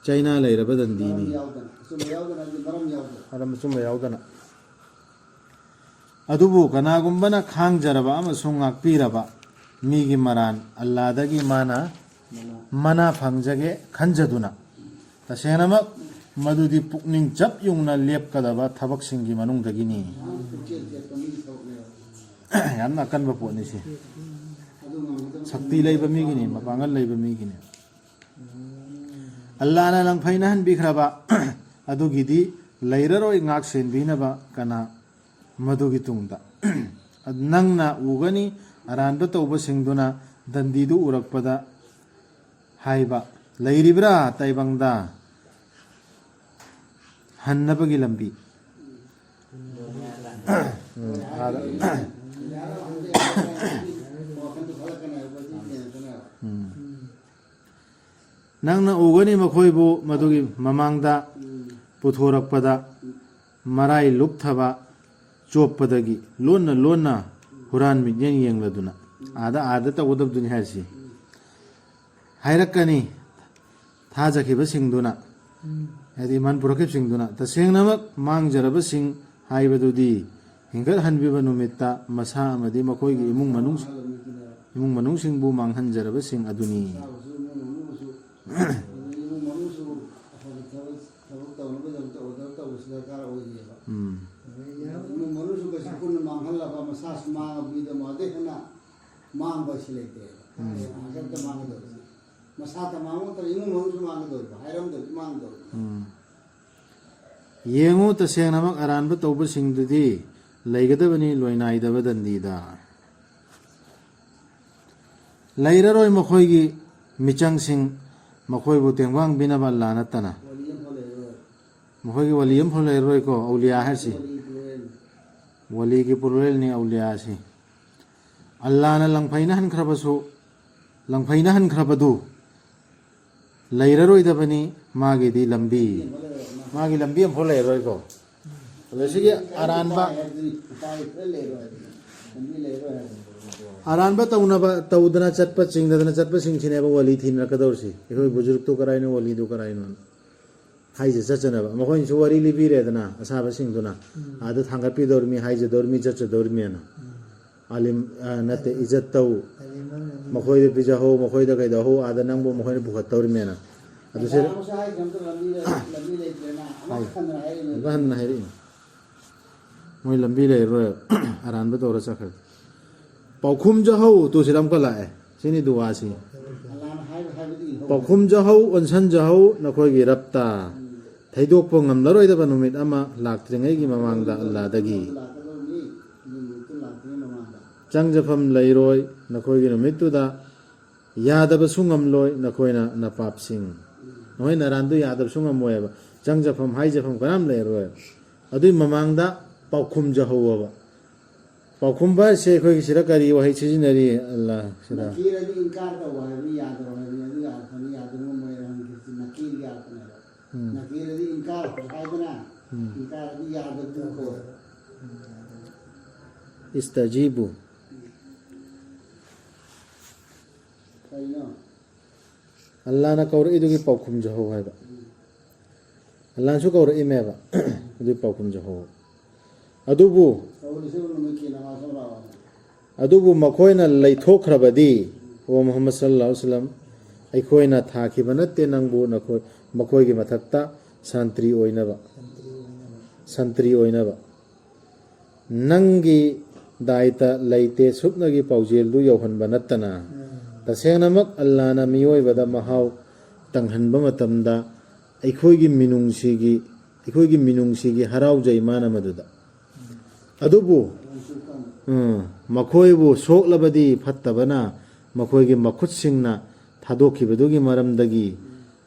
ꯆꯩꯅꯥ ꯂꯩꯔꯕ ꯗꯟꯗꯤꯅꯤ꯫ ꯃꯔꯝ ꯌꯥꯎꯗꯅ, ꯑꯆꯨꯝꯕ ꯌꯥꯎꯗꯅ ꯍꯥꯏꯗꯤ ꯃꯔꯝ ꯌꯥꯎꯗꯅ꯫ ꯃꯔꯝ ꯑꯆꯨꯝꯕ ꯌꯥꯎꯗꯅ꯫ ꯑꯗꯨꯕꯨ ꯀꯅꯥꯒꯨꯝꯕꯅ ꯈꯥꯡꯖꯔꯕ ꯑꯃꯁꯨꯡ ꯉꯥꯛꯄꯤꯔꯕ ꯃꯤꯒꯤ ꯃꯔꯥꯟ ꯑꯜꯂꯥꯗꯒꯤ ꯃꯥꯅ ꯃꯅꯥ ꯐꯪꯖꯒꯦ ꯈꯟꯖꯗꯨꯅ, ꯇꯁꯦꯡꯅꯃꯛ ꯃꯗꯨꯗꯤ ꯄꯨꯛꯅꯤꯡ ꯆꯞ ꯌꯨꯡꯅ ꯂꯦꯞꯀꯗꯕ ꯊꯕꯛꯁꯤꯡꯒꯤ ꯃꯅꯨꯡꯗꯒꯤꯅꯤ꯫ ꯌꯥꯝꯅ ꯑꯀꯟꯕ ꯄꯣꯠꯅꯤ ꯁꯤ꯫ ꯁꯛꯇꯤ ꯂꯩꯕ ꯃꯤꯒꯤꯅꯤ, ꯃꯄꯥꯡꯒꯜ ꯂꯩꯕ ꯃꯤꯒꯤꯅꯤ꯫ ꯑꯜꯂꯥꯅ ꯂꯪꯐꯩꯅꯍꯟꯕꯤꯈ꯭ꯔꯕ ꯑꯗꯨꯒꯤꯗꯤ ꯂꯩꯔꯔꯣꯏ ꯉꯥꯛ ꯁꯦꯟꯕꯤꯅꯕ ꯀꯅꯥ꯫ ꯃꯗꯨꯒꯤ ꯇꯨꯡꯗ ꯅꯪꯅ ꯎꯒꯅꯤ, ꯑꯔꯥꯟꯕ ꯇꯧꯕꯁꯤꯡꯗꯨꯅ ꯗꯟꯗꯤꯗꯨ ꯎꯔꯛꯄꯗ ꯍꯥꯏꯕ, "ꯂꯩꯔꯤꯕ꯭ꯔꯥ ꯇꯥꯏꯕꯪꯗ?" ꯍꯟꯅꯕꯒꯤ ꯂꯝꯕꯤ꯫ ꯎꯝ, ꯑꯥꯗ꯫ ꯎꯝ꯫ ꯅꯪꯅ ꯎꯒꯅꯤ ꯃꯈꯣꯏꯕꯨ ꯃꯗꯨꯒꯤ ꯃꯃꯥꯡꯗ ꯄꯨꯊꯣꯔꯛꯄꯗ ꯃꯔꯥꯏ ꯂꯨꯞꯊꯕ ꯆꯣꯞꯄꯗꯒꯤ ꯂꯣꯟꯅ ꯂꯣꯟꯅ ꯍꯨꯔꯥꯟ ꯃꯤꯠꯌꯦꯡ ꯌꯦꯡꯂꯗꯨꯅ꯫ ꯑꯥꯗ, ꯑꯥꯗ ꯇꯧꯒꯗꯕꯗꯨꯅꯤ ꯍꯥꯏꯔꯤꯁꯤ꯫ ꯍꯥꯏꯔꯛꯀꯅꯤ ꯊꯥꯖꯈꯤꯕꯁꯤꯡꯗꯨꯅ, ꯎꯝ꯫ ꯍꯥꯏꯗꯤ ꯏꯃꯥꯟ ꯄꯨꯔꯛꯈꯤꯕꯁꯤꯡꯗꯨꯅ, ꯇꯁꯦꯡꯅꯃꯛ ꯃꯥꯡꯖꯔꯕꯁꯤꯡ ꯍꯥꯏꯕꯗꯨꯗꯤ ꯍꯤꯡꯒꯠꯍꯟꯕꯤꯕ ꯅꯨꯃꯤꯠꯇ ꯃꯁꯥ ꯑꯃꯗꯤ ꯃꯈꯣꯏꯒꯤ ꯏꯃꯨꯡ ꯃꯅꯨꯡ, ꯏꯃꯨꯡ ꯃꯅꯨꯡꯁꯤꯡꯕꯨ ꯃꯥꯡꯍꯟꯖꯔꯕꯁꯤꯡ ꯑꯗꯨꯅꯤ꯫ ꯏꯃꯨꯡ ꯃꯅꯨꯡꯁꯨ ꯑꯐꯕ ꯊꯕꯛ, ꯊꯕꯛ ꯇꯧꯅꯕꯒꯤꯗꯃꯛꯇ order ꯇꯧꯕꯁꯨ ꯗꯔꯀꯥꯔ ꯑꯣꯏꯔꯤꯑꯕ꯫ ꯎꯝ꯫ ꯏꯃꯨꯡ ꯃꯅꯨꯡꯁꯨ ꯀꯩꯁꯨ ꯄꯨꯟꯅ ꯃꯥꯡꯍꯜꯂꯕ ꯃꯁꯥꯁꯨ ꯃꯥꯡꯉꯕꯅꯤꯗ ꯑꯗꯩ ꯍꯦꯟꯅ ꯃꯥꯡꯕ ꯍꯥꯏꯁꯤ ꯂꯩꯇꯦꯕ꯫ ꯎꯝ꯫ ꯍꯥꯏꯗꯤ ꯍꯥꯟꯅ ꯈꯛꯇ ꯃꯥꯡꯒꯗꯧꯕꯁꯦ꯫ ꯃꯁꯥꯇ ꯃꯥꯡꯕ ꯅꯠꯇꯅ ꯏꯃꯨꯡ ꯃꯅꯨꯡꯁꯨ ꯃꯥꯡꯒꯗꯧꯔꯤꯕ, ꯍꯥꯏꯔꯝꯗꯕꯁꯨ ꯃꯥꯡꯒꯗꯧꯔꯤꯕ꯫ ꯎꯝ꯫ ꯌꯦꯡꯉꯨ, ꯇꯁꯦꯡꯅꯃꯛ ꯑꯔꯥꯟꯕ ꯇꯧꯕꯁꯤꯡꯗꯨꯗꯤ ꯂꯩꯒꯗꯕꯅꯤ ꯂꯣꯏꯅꯥꯏꯗꯕ ꯗꯟꯗꯤꯗ꯫ ꯂꯩꯔꯔꯣꯏ ꯃꯈꯣꯏꯒꯤ ꯃꯤꯆꯪꯁꯤꯡ, ꯃꯈꯣꯏꯕꯨ ꯇꯦꯡꯕꯥꯡꯕꯤꯅꯕ ꯑꯜꯂꯥ ꯅꯠꯇꯅ꯫ ꯋꯥꯂꯤ ꯑꯃꯐꯥꯎ ꯂꯩꯔꯔꯣꯏ꯫ ꯃꯈꯣꯏꯒꯤ ꯋꯥꯂꯤ ꯑꯃꯐꯥꯎ ꯂꯩꯔꯔꯣꯏꯀꯣ, ꯑꯧꯂꯤꯌꯥ ꯍꯥꯏꯔꯤꯁꯤ꯫ ꯋꯥꯂꯤꯒꯤ ꯄꯨꯔꯣꯏꯜꯅꯤ ꯑꯧꯂꯤꯌꯥꯁꯤ꯫ ꯑꯜꯂꯥꯅ ꯂꯪꯐꯩꯅ ꯍꯟꯈ꯭ꯔꯕꯁꯨ, ꯂꯪꯐꯩꯅ ꯍꯟꯈ꯭ꯔꯕꯗꯨ ꯂꯩꯔꯔꯣꯏꯗꯕꯅꯤ꯫ ꯃꯥꯒꯤꯗꯤ ꯂꯝꯕꯤ, ꯃꯥꯒꯤ ꯂꯝꯕꯤ ꯑꯃꯐꯥꯎ ꯂꯩꯔꯔꯣꯏꯀꯣ꯫ ꯑꯗꯣ ꯁꯤꯒꯤ ꯑꯔꯥꯟꯕ, ꯑꯔꯥꯟꯕ ꯇꯧꯅꯕ, ꯇꯧꯗꯅ ꯆꯠꯄ, ꯆꯤꯡꯗꯗꯅ ꯆꯠꯄꯁꯤꯡꯁꯤꯅꯦꯕ ꯋꯥꯂꯤ ꯊꯤꯅꯔꯛꯀꯗꯧꯔꯤꯁꯤ꯫ ꯑꯩꯈꯣꯏ ꯕꯨꯖꯨꯔꯨꯛꯇꯨ ꯀꯔꯥꯏꯅꯣ, ꯋꯥꯂꯤꯗꯨ ꯀꯔꯥꯏꯅꯣ? ꯍꯥꯏꯖ ꯆꯠꯆꯅꯕ꯫ ꯃꯈꯣꯏꯅꯁꯨ ꯋꯥꯔꯤ ꯂꯤꯕꯤꯔꯦꯗꯅ, ꯑꯁꯥꯕꯁꯤꯡꯗꯨꯅ꯫ ꯎꯝ꯫ ꯑꯥꯗ ꯊꯥꯡꯒꯠꯄꯤꯗꯧꯔꯤꯃꯤ, ꯍꯥꯏꯖꯗꯧꯔꯤꯃꯤ, ꯆꯠꯆꯗꯧꯔꯤꯃꯤꯅ꯫ ꯎꯝ꯫ ꯑꯥꯂꯤꯝ, ꯑ, ꯅꯠꯇꯦ, ꯏꯖꯠ ꯇꯧ꯫ ꯑꯥꯂꯤꯝ ꯑꯃꯅꯤ꯫ ꯃꯈꯣꯏꯗ ꯄꯤꯖꯍꯧ, ꯃꯈꯣꯏꯗ ꯀꯩꯗꯧꯍꯧ, ꯑꯥꯗ ꯅꯪꯕꯨ ꯃꯈꯣꯏꯅ ꯄꯨꯈꯠꯇꯧꯔꯤꯃꯤꯅ꯫ ꯑꯗꯨ ꯁꯤ ꯑꯣꯖꯥ ꯑꯃꯁꯨ ꯍꯥꯏꯈ꯭ꯔꯦ, ꯑꯝꯇ ꯂꯝꯕꯤ ꯂꯩ-, ꯂꯝꯕꯤ ꯂꯩꯇ꯭ꯔꯦꯅ ꯑꯃꯨꯛ ꯍꯥꯏ-, ꯍꯟꯅ ꯍꯥꯏꯔꯛꯏꯅꯦ꯫ ꯑꯃꯨꯛ ꯍꯟꯅ ꯍꯥꯏꯔꯛꯏꯅꯦ꯫ ꯃꯣꯏ ꯂꯝꯕꯤ ꯂꯩꯔꯔꯣꯏ, ꯑꯔꯥꯟꯕ ꯇꯧꯔ ꯆꯠꯈ꯭ꯔꯗꯤ꯫ ꯄꯥꯎꯈꯨꯝ ꯖꯍꯧ, ꯇꯨ ꯁꯤꯗ ꯑꯃꯨꯛꯀ ꯂꯥꯛꯑꯦ꯫ ꯁꯤꯅꯤ ꯗꯨꯋꯥꯁꯤ꯫ ꯑꯜꯂꯥꯅ ꯍꯥꯏꯕ ꯍꯥꯏꯕꯗꯤ ꯏꯜꯍꯧ꯫ ꯄꯥꯎꯈꯨꯝ ꯖꯍꯧ, ꯑꯣꯟꯁꯟ ꯖꯍꯧ ꯅꯈꯣꯏꯒꯤ ꯔꯕꯇ꯫ ꯎꯝ꯫ ꯊꯩꯗꯣꯛꯄ ꯉꯝꯂꯔꯣꯏꯗꯕ ꯅꯨꯃꯤꯠ ꯑꯃ ꯂꯥꯛꯇ꯭ꯔꯤꯉꯩꯒꯤ ꯃꯃꯥꯡꯗ ꯑꯜꯂꯥꯗꯒꯤ꯫ ꯆꯪꯖꯐꯝ ꯂꯩꯔꯣꯏ ꯅꯈꯣꯏꯒꯤ ꯅꯨꯃꯤꯠꯇꯨꯗ꯫ ꯌꯥꯗꯕꯁꯨ ꯉꯝꯂꯣꯏ ꯅꯈꯣꯏꯅ ꯅꯄꯥꯞꯁꯤꯡ꯫ ꯅꯈꯣꯏ ꯅꯔꯥꯟꯗꯨ ꯌꯥꯗꯕꯁꯨ ꯉꯝꯃꯣꯏꯕ꯫ ꯆꯪꯖꯐꯝ ꯍꯥꯏꯖꯐꯝ ꯀꯅꯥꯝ ꯂꯩꯔꯔꯣꯏ꯫ ꯑꯗꯨꯏ ꯃꯃꯥꯡꯗ ꯄꯥꯎꯈꯨꯝꯖꯍꯧꯋꯕ꯫ ꯄꯥꯎꯈꯨꯝꯕ ꯍꯥꯏꯁꯦ ꯑꯩꯈꯣꯏꯒꯤ ꯁꯤꯗ ꯀꯔꯤ ꯋꯥꯍꯩ ꯁꯤꯖꯤꯟꯅꯔꯤ? ꯑꯜꯂꯥ ꯁꯤꯗ꯫ ꯅꯀꯤꯔꯗꯤ ꯏꯟꯀꯥꯔ ꯇꯧꯕ ꯍꯥꯏꯕ ꯌꯥꯗꯕ ꯍꯥꯏꯕꯅꯤ, ꯑꯗꯨ ꯌꯥꯔꯛꯀꯅꯤ, ꯌꯥꯗꯕ ꯉꯝꯃꯣꯏ ꯍꯥꯏꯕ ꯍꯪꯈꯤꯕꯁꯤ ꯅꯀꯤꯔꯒꯤ ꯑꯥꯔꯊꯅꯦꯕ꯫ ꯎꯝ꯫ ꯅꯀꯤꯔꯗꯤ ꯏꯟꯀꯥꯔ ꯍꯥꯏꯗꯅ, ꯎꯝ꯫ ꯏꯟꯀꯥꯔꯗꯤ ꯌꯥꯗꯕꯗꯨ ꯀꯧꯋꯦ꯫ ꯏꯁꯇꯖꯤꯕꯨ꯫ ꯀꯩꯅꯣ? ꯑꯜꯂꯥꯅ ꯀꯧꯔꯛꯏꯗꯨꯒꯤ ꯄꯥꯎꯈꯨꯝꯁꯨ ꯍꯧ ꯍꯥꯏꯕ꯫ ꯎꯝ꯫ ꯑꯜꯂꯥꯅꯁꯨ ꯀꯧꯔꯛꯏꯃꯦꯕ꯫ ꯑꯗꯨꯒꯤ ꯄꯥꯎꯈꯨꯝꯁꯨ ꯍꯧ꯫ ꯑꯗꯨꯕꯨ, ꯇꯧꯔꯤꯁꯤꯕꯨ ꯅꯨꯃꯤꯠꯀꯤ ꯅꯃꯥꯖ ꯑꯃ ꯂꯥꯛꯑꯣ꯫ ꯑꯗꯨꯕꯨ ꯃꯈꯣꯏꯅ ꯂꯩꯊꯣꯛꯈ꯭ꯔꯕꯗꯤ, ꯑꯣ ꯃꯨꯍꯝꯃꯗ ꯁꯜꯂꯜꯂꯥꯍꯨ ꯑꯂꯩꯍꯤ ꯋꯁꯜꯂꯝ, ꯑꯩꯈꯣꯏꯅ ꯊꯥꯈꯤꯕ ꯅꯠꯇꯦ ꯅꯪꯕꯨ ꯅꯈꯣꯏ, ꯃꯈꯣꯏꯒꯤ ꯃꯊꯛꯇ ꯁꯟꯇ꯭ꯔꯤ ꯑꯣꯏꯅꯕ꯫ ꯁꯟꯇ꯭ꯔꯤ ꯑꯣꯏꯅꯕ꯫ ꯅꯪꯒꯤ ꯗꯥꯏꯇ ꯂꯩꯇꯦ ꯁꯨꯞꯅꯒꯤ ꯄꯥꯎꯖꯦꯜꯗꯨ ꯌꯧꯍꯟꯕ ꯅꯠꯇꯅ꯫ ꯎꯝ꯫ ꯇꯁꯦꯡꯅꯃꯛ ꯑꯜꯂꯥꯅ ꯃꯤꯑꯣꯏꯕꯗ ꯃꯍꯥꯎ ꯇꯪꯍꯟꯕ ꯃꯇꯝꯗ ꯑꯩꯈꯣꯏꯒꯤ ꯃꯤꯅꯨꯡꯁꯤꯒꯤ, ꯑꯩꯈꯣꯏꯒꯤ ꯃꯤꯅꯨꯡꯁꯤꯒꯤ ꯍꯔꯥꯎꯖꯩ ꯃꯥꯅ ꯃꯗꯨꯗ꯫ ꯑꯗꯨꯕꯨ, ꯎꯝ, ꯃꯈꯣꯏꯕꯨ ꯁꯣꯛꯂꯕꯗꯤ ꯐꯠꯇꯕꯅ ꯃꯈꯣꯏꯒꯤ ꯃꯈꯨꯠꯁꯤꯡꯅ ꯊꯥꯗꯣꯛꯈꯤꯕꯗꯨꯒꯤ ꯃꯔꯝꯗꯒꯤ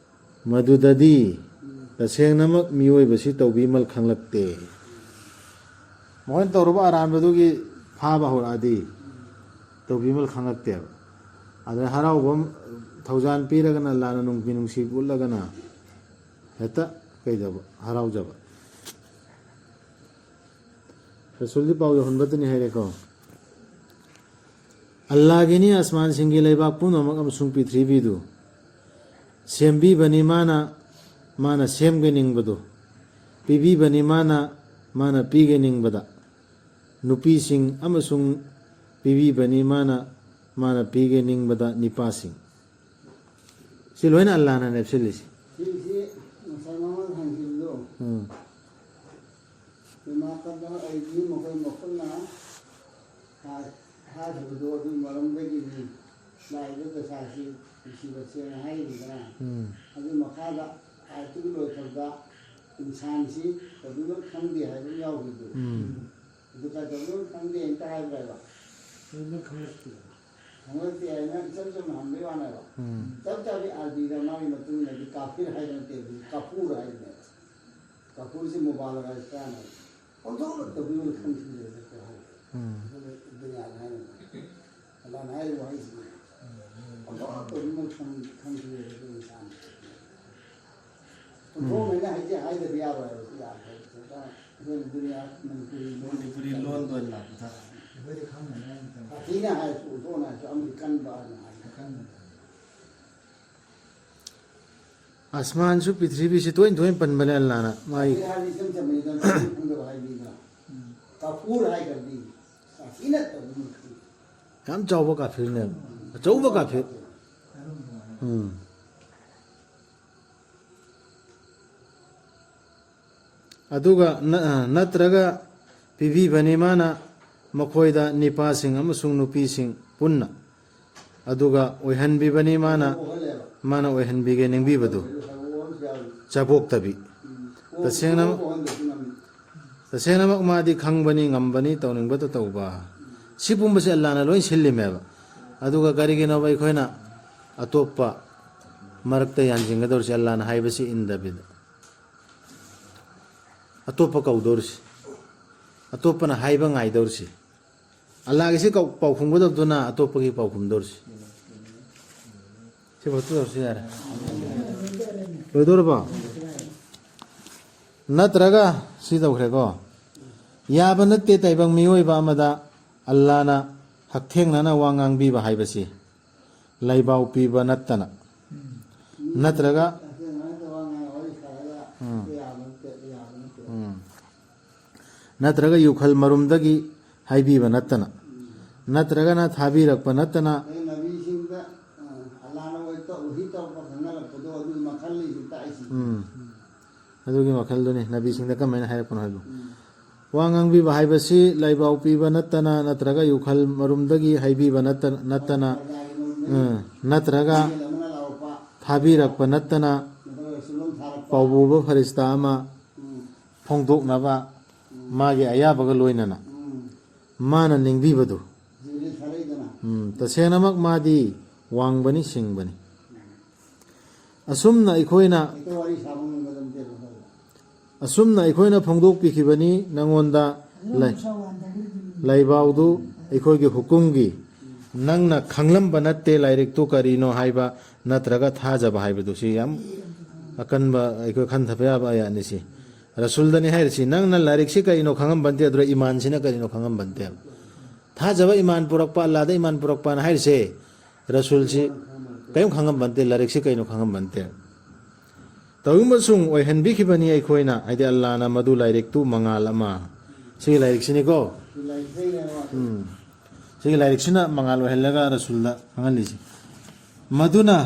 ꯃꯗꯨꯗꯗꯤ ꯇꯁꯦꯡꯅꯃꯛ ꯃꯤꯑꯣꯏꯕꯁꯤ ꯇꯧꯕꯤꯃꯜ ꯈꯪꯂꯛꯇꯦ꯫ ꯃꯈꯣꯏꯅ ꯇꯧꯔꯨꯕ ꯑꯔꯥꯟꯕꯗꯨꯒꯤ ꯐꯥꯕ ꯍꯧꯔꯛꯑꯗꯤ ꯇꯧꯕꯤꯃꯜ ꯈꯪꯂꯛꯇꯦꯕ꯫ ꯑꯗ ꯍꯔꯥꯎꯕ ꯑꯃ, ꯊꯧꯖꯥꯟ ꯄꯤꯔꯒꯅ, ꯂꯥꯟꯅ ꯅꯨꯡ-, ꯃꯤꯅꯨꯡꯁꯤ ꯎꯠꯂꯒꯅ ꯍꯦꯛꯇ ꯀꯩꯗꯧꯕ? ꯍꯔꯥꯎꯖꯕ꯫ ꯔꯁꯨꯜꯗꯤ ꯄꯥꯎ ꯌꯧꯍꯟꯕꯇꯅꯤ ꯍꯥꯏꯔꯦꯀꯣ꯫ ꯑꯜꯂꯥꯒꯤꯅꯤ ꯑꯁꯃꯥꯟꯁꯤꯡꯒꯤ ꯂꯩꯕꯥꯛ ꯄꯨꯝꯅꯃꯛ ꯑꯃꯁꯨꯡ ꯄ꯭ꯔꯤꯊꯤꯕꯤꯗꯨ꯫ ꯁꯦꯝꯕꯤꯕꯅꯤ ꯃꯥꯅ, ꯃꯥꯅ ꯁꯦꯝꯒꯦ ꯅꯤꯡꯕꯗꯨ꯫ ꯄꯤꯕꯤꯕꯅꯤ ꯃꯥꯅ, ꯃꯥꯅ ꯄꯤꯒꯦ ꯅꯤꯡꯕꯗ ꯅꯨꯄꯤꯁꯤꯡ ꯑꯃꯁꯨꯡ ꯄꯤꯕꯤꯕꯅꯤ ꯃꯥꯅ, ꯃꯥꯅ ꯄꯤꯒꯦ ꯅꯤꯡꯕꯗ ꯅꯤꯄꯥꯁꯤꯡ꯫ ꯁꯤ ꯂꯣꯏꯅ ꯑꯜꯂꯥꯅ ꯂꯦꯞꯁꯤꯜꯂꯤꯁꯤ꯫ ꯁꯤꯁꯤ ꯉꯁꯥꯏ ꯃꯃꯥꯡ ꯍꯪꯈꯤꯕꯗꯣ꯫ ꯎꯝ꯫ ꯏꯃꯥ ꯀꯗ ꯑꯩꯗꯤ ꯃꯈꯣꯏ ꯃꯈꯨꯠꯅ ꯍꯥꯏ-, ꯍꯥꯏꯈꯤꯕꯗꯣ ꯑꯗꯨꯒꯤ ꯃꯔꯝꯗꯒꯤꯅꯤ ꯂꯥꯛꯏꯕ ꯗꯁꯥꯁꯤ ꯅꯨꯡꯁꯤꯕ ꯆꯦꯅ ꯍꯥꯏꯔꯤꯕꯗꯅ꯫ ꯎꯝ꯫ ꯑꯗꯨ ꯃꯈꯥꯗ ꯑꯥꯌꯠꯇꯨꯒꯤ ꯂꯣꯏꯈ꯭ꯔꯕꯗ ꯏꯟꯁꯥꯟꯁꯤ ꯇꯧꯕꯤꯃꯜ ꯈꯪꯗꯦ ꯍꯥꯏꯕ ꯑꯃ ꯌꯥꯎꯈꯤꯕꯗꯣ꯫ ꯎꯝ꯫ ꯑꯗꯨ ꯀꯩꯗꯧꯕꯤꯃꯜ ꯈꯪꯗꯦ ꯍꯦꯛꯇ ꯍꯥꯏꯕ꯭ꯔꯥꯕ? ꯇꯧꯕꯤꯃꯜ ꯈꯪꯂꯛꯇꯦ꯫ ꯈꯪꯂꯛꯇꯦ ꯍꯥꯏꯅ ꯏꯆꯝ ꯆꯝꯅ ꯍꯪꯕꯩ ꯋꯥꯅꯦꯕ꯫ ꯎꯝ꯫ ꯆꯞ ꯆꯥꯕꯤ ꯑꯥꯔꯕꯤꯗ ꯃꯥꯒꯤ ꯃꯇꯨꯡ ꯏꯟꯅꯗꯤ ꯀꯥꯐꯤꯔ ꯍꯥꯏꯕ ꯅꯠꯇꯦ, ꯑꯗꯨꯗꯤ ꯀꯥꯐꯨꯔ ꯍꯥꯏꯕꯅꯦꯕ꯫ ꯀꯥꯐꯨꯔꯁꯤ ꯃꯨꯕꯥꯂꯒꯥ ꯍꯥꯏꯁꯤꯔꯥꯅ꯫ ꯑꯣꯟꯊꯣꯛꯅ ꯇꯧꯕꯤꯃꯜ ꯈꯪꯈꯤꯗꯦ ꯍꯥꯏ꯫ ꯎꯝ꯫ ꯑꯗꯨꯅ ꯗꯨꯅꯤꯌꯥꯗ ꯍꯥꯏꯅꯕ꯫ ꯑꯜꯂꯥꯍꯅ ꯍꯥꯏꯔꯤꯕ ꯋꯥꯍꯩꯁꯤꯗꯤ꯫ ꯑꯣꯟꯊꯣꯛꯅ ꯇꯧꯕꯤꯃꯜ ꯈꯪ-, ꯈꯪꯈꯤꯗꯦ ꯍꯥꯏꯕ ꯏꯟꯁꯥꯟ꯫ ꯎꯝ꯫ ꯑꯣꯟꯊꯣꯛꯅ ꯍꯥꯏꯖ-, ꯍꯥꯏꯗꯕ ꯌꯥꯔꯣꯏ ꯍꯥꯏꯕꯁꯤ ꯌꯥꯝ ꯐꯩ꯫ ꯑꯩꯈꯣꯏꯅ ꯗꯨꯅꯤꯌꯥ ꯃꯅꯤꯄꯨꯔꯤ ꯂꯣꯟ ꯃꯅꯤꯄꯨꯔꯤ ꯂꯣꯟꯗ ꯑꯣꯏꯅ ꯂꯥꯛꯄꯗ꯫ ꯑꯩꯈꯣꯏꯗꯤ ꯈꯪꯗꯕꯅꯤꯅ ꯃꯇꯝ ꯁꯥꯊꯤꯅ ꯍꯥꯏꯔꯁꯨ, ꯑꯣꯟꯊꯣꯛꯅ ꯍꯥꯏꯔꯁꯨ, ꯑꯃꯗꯤ ꯀꯟꯕ ꯍꯥꯏꯅ ꯍꯥꯏ꯫ ꯑꯀꯟꯕ꯫ ꯑꯁꯃꯥꯟꯁꯨ ꯄ꯭ꯔꯤꯊꯤꯕꯤꯁꯤ ꯇꯣꯏꯅ ꯇꯣꯏꯅ ꯄꯟꯕꯅꯦ ꯑꯜꯂꯥꯅ꯫ ꯃꯥꯒꯤ ꯀꯥꯐꯤꯔ ꯍꯥꯏꯗꯤ ꯏꯆꯝ ꯆꯝꯕꯅꯤꯗ, ꯈꯪꯗꯕ ꯍꯥꯏꯕꯅꯤꯗ꯫ ꯎꯝ꯫ ꯀꯥꯐꯨꯔ ꯍꯥꯏꯈ꯭ꯔꯗꯤ ꯁꯥꯊꯤꯅ ꯇꯧꯕ ꯃꯈꯩ꯫ ꯌꯥꯝ ꯆꯥꯎꯕ ꯀꯥꯐꯤꯔꯅꯦꯕ꯫ ꯑꯆꯧꯕ ꯀꯥꯐꯤꯔ꯫ ꯎꯝ꯫ ꯑꯗꯨꯒ ꯅ-, ꯅꯠꯇ꯭ꯔꯒ ꯄꯤꯕꯤꯕꯅꯤ ꯃꯥꯅ ꯃꯈꯣꯏꯗ ꯅꯤꯄꯥꯁꯤꯡ ꯑꯃꯁꯨꯡ ꯅꯨꯄꯤꯁꯤꯡ ꯄꯨꯟꯅ꯫ ꯑꯗꯨꯒ ꯑꯣꯏꯍꯟꯕꯤꯕꯅꯤ ꯃꯥꯅ, ꯃꯥꯅ ꯑꯣꯏꯍꯟꯕꯤꯒꯦ ꯅꯤꯡꯕꯤꯕꯗꯨ꯫ ꯆꯥꯕꯣꯛꯇꯕꯤ꯫ ꯇꯁꯦꯡꯅ-, ꯇꯁꯦꯡꯅꯃꯛ ꯃꯥꯗꯤ ꯈꯪꯕꯅꯤ, ꯉꯝꯕꯅꯤ, ꯇꯧꯅꯤꯡꯕꯇ ꯇꯧꯕ꯫ ꯁꯤ ꯄꯨꯝꯕꯁꯦ ꯑꯜꯂꯥꯅ ꯂꯣꯏ ꯁꯤꯜꯂꯤꯃꯦꯕ꯫ ꯑꯗꯨꯒ ꯀꯔꯤꯒꯤꯅꯣꯕ ꯑꯩꯈꯣꯏꯅ ꯑꯇꯣꯞꯄ ꯃꯔꯛꯇ ꯌꯥꯟꯁꯤꯟꯒꯗꯧꯔꯤꯁꯦ, ꯑꯜꯂꯥꯅ ꯍꯥꯏꯕꯁꯤ ꯏꯟꯗꯕꯤꯗ? ꯑꯇꯣꯞꯄ ꯀꯧꯗꯧꯔꯤꯁꯤ, ꯑꯇꯣꯞꯄꯅ ꯍꯥꯏꯕ ꯉꯥꯏꯗꯧꯔꯤꯁꯤ, ꯑꯜꯂꯥꯒꯤꯁꯤ ꯀꯧ-, ꯄꯥꯎꯈꯨꯝꯒꯗꯕꯗꯨꯅ ꯑꯇꯣꯞꯄꯒꯤ ꯄꯥꯎꯈꯨꯝꯗꯧꯔꯤꯁꯤ꯫ ꯁꯤ ꯐꯣꯇꯣ ꯇꯧꯔꯁꯤ ꯌꯥꯔꯦ꯫ ꯂꯣꯏꯗꯧꯔꯕꯣ? ꯅꯠꯇ꯭ꯔꯒ ꯁꯤ ꯇꯧꯈ꯭ꯔꯦꯀꯣ꯫ ꯌꯥꯕ ꯅꯠꯇꯦ ꯇꯥꯏꯕꯪ ꯃꯤꯑꯣꯏꯕ ꯑꯃꯗ ꯑꯜꯂꯥꯅ ꯍꯛꯊꯦꯡꯅꯅ ꯋꯥ ꯉꯥꯡꯕꯤꯕ ꯍꯥꯏꯕꯁꯤ꯫ ꯂꯥꯏꯕꯥꯎ ꯄꯤꯕ ꯅꯠꯇꯅ꯫ ꯎꯝ꯫ ꯅꯠꯇ꯭ꯔꯒ, ꯑꯗꯨꯃꯥꯏꯅ ꯇꯧꯔꯒ ꯋꯥꯔꯤ ꯁꯥꯔꯒ ꯎꯝ꯫ ꯌꯥꯕ ꯅꯠꯇꯦ, ꯌꯥꯕ ꯅꯠꯇꯦ꯫ ꯎꯝ꯫ ꯅꯠꯇ꯭ꯔꯒ ꯌꯨꯈꯜ ꯃꯔꯨꯝꯗꯒꯤ ꯍꯥꯏꯕꯤꯕ ꯅꯠꯇꯅ꯫ ꯎꯝ꯫ ꯅꯠꯇ꯭ꯔꯒꯅ ꯊꯥꯕꯤꯔꯛꯄ ꯅꯠꯇꯅ꯫ ꯑꯗꯩ ꯅꯕꯤꯁꯤꯡꯗ, ꯑ, ꯑꯜꯂꯥꯅ ꯑꯣꯏ ꯇꯧ-, ꯋꯥꯍꯤ ꯇꯧꯔꯛꯄ ꯈꯪꯍꯜꯂꯛꯄꯗꯣ ꯑꯗꯨꯒꯤ ꯃꯈꯜꯅꯤ ꯁꯤ ꯇꯥꯛꯏꯁꯤ꯫ ꯎꯝ꯫ ꯑꯗꯨꯒꯤ ꯃꯈꯜꯗꯨꯅꯤ, ꯅꯕꯤꯁꯤꯡꯗ ꯀꯃꯥꯏꯅ ꯍꯥꯏꯔꯛꯄꯅꯣ ꯍꯥꯏꯕꯗꯣ꯫ ꯎꯝ꯫ ꯋꯥ ꯉꯥꯡꯕꯤꯕ ꯍꯥꯏꯕꯁꯤ ꯂꯥꯏꯕꯥꯎ ꯄꯤꯕ ꯅꯠꯇꯅ, ꯅꯠꯇ꯭ꯔꯒ ꯌꯨꯈꯜ ꯃꯔꯨꯝꯗꯒꯤ ꯍꯥꯏꯕꯤꯕ ꯅꯠꯇ-, ꯅꯠꯇꯅ, ꯎꯝ, ꯅꯠꯇ꯭ꯔꯒ ꯊꯥꯕꯤꯔꯛꯄ ꯅꯠꯇꯅ, ꯄꯥꯎꯕꯨꯕ ꯐꯔꯤꯁꯇꯥ ꯑꯃ ꯐꯣꯡꯗꯣꯛꯅꯕ ꯃꯥꯒꯤ ꯑꯌꯥꯕꯒ ꯂꯣꯏꯅꯅ ꯃꯥꯅ ꯅꯤꯡꯕꯤꯕꯗꯨ꯫ ꯎꯝ, ꯇꯁꯦꯡꯅꯃꯛ ꯃꯥꯗꯤ ꯋꯥꯡꯕꯅꯤ, ꯁꯤꯡꯕꯅꯤ꯫ ꯑꯁꯨꯝꯅ ꯑꯩꯈꯣꯏꯅ ꯑꯁꯨꯝꯅ ꯑꯩꯈꯣꯏꯅ ꯐꯣꯡꯗꯣꯛꯄꯤꯈꯤꯕꯅꯤ ꯅꯉꯣꯟꯗ꯫ ꯂꯩ-, ꯂꯥꯏꯕꯥꯎꯗꯨ ꯑꯩꯈꯣꯏꯒꯤ ꯍꯨꯀꯨꯝꯒꯤ꯫ ꯅꯪꯅ ꯈꯪꯂꯝꯕ ꯅꯠꯇꯦ ꯂꯥꯏꯔꯤꯛꯇꯨ ꯀꯔꯤꯅꯣ ꯍꯥꯏꯕ, ꯅꯠꯇ꯭ꯔꯒ ꯊꯥꯖꯕ ꯍꯥꯏꯕꯗꯨ꯫ ꯁꯤ ꯌꯥꯝ ꯑꯀꯟꯕ, ꯑꯩꯈꯣꯏ ꯈꯟꯊꯕ ꯌꯥꯕ ꯑꯌꯥꯠꯅꯤ ꯁꯤ꯫ ꯔꯁꯨꯜꯗꯅꯤ ꯍꯥꯏꯔꯤꯁꯤ, ꯅꯪꯅ ꯂꯥꯏꯔꯤꯛꯁꯤ ꯀꯔꯤꯅꯣ ꯈꯪꯉꯝꯕ ꯅꯠꯇꯦ, ꯑꯗꯨꯒ ꯏꯃꯥꯟꯁꯤꯅ ꯀꯔꯤꯅꯣ ꯈꯪꯉꯝꯕ ꯅꯠꯇꯦꯕ꯫ ꯊꯥꯖꯕ ꯏꯃꯥꯟ ꯄꯨꯔꯛꯄ, ꯑꯜꯂꯥꯗ ꯏꯃꯥꯟ ꯄꯨꯔꯛꯄꯅ ꯍꯥꯏꯔꯤꯁꯦ, ꯔꯁꯨꯜꯁꯤ ꯀꯔꯤꯝ ꯈꯪꯉꯝꯕ ꯅꯠꯇꯦ, ꯂꯥꯏꯔꯤꯛꯁꯤ ꯀꯩꯅꯣ ꯈꯪꯉꯝꯕ ꯅꯠꯇꯦ꯫ ꯇꯧꯏꯃꯁꯨꯡ ꯑꯣꯏꯍꯟꯕꯤꯈꯤꯕꯅꯤ ꯑꯩꯈꯣꯏꯅ, ꯍꯥꯏꯗꯤ ꯑꯜꯂꯥꯅ ꯃꯗꯨ ꯂꯥꯏꯔꯤꯛꯇꯨ ꯃꯉꯥꯜ ꯑꯃ꯫ ꯁꯤꯒꯤ ꯂꯥꯏꯔꯤꯛꯁꯤꯅꯤꯀꯣ꯫ ꯎꯝ꯫ ꯁꯤꯒꯤ ꯂꯥꯏꯔꯤꯛꯁꯤꯅ ꯃꯉꯥꯜ ꯑꯣꯏꯍꯜꯂꯒ ꯔꯁꯨꯜꯗ ꯈꯪꯍꯜꯂꯤꯁꯤ꯫ ꯃꯗꯨꯅ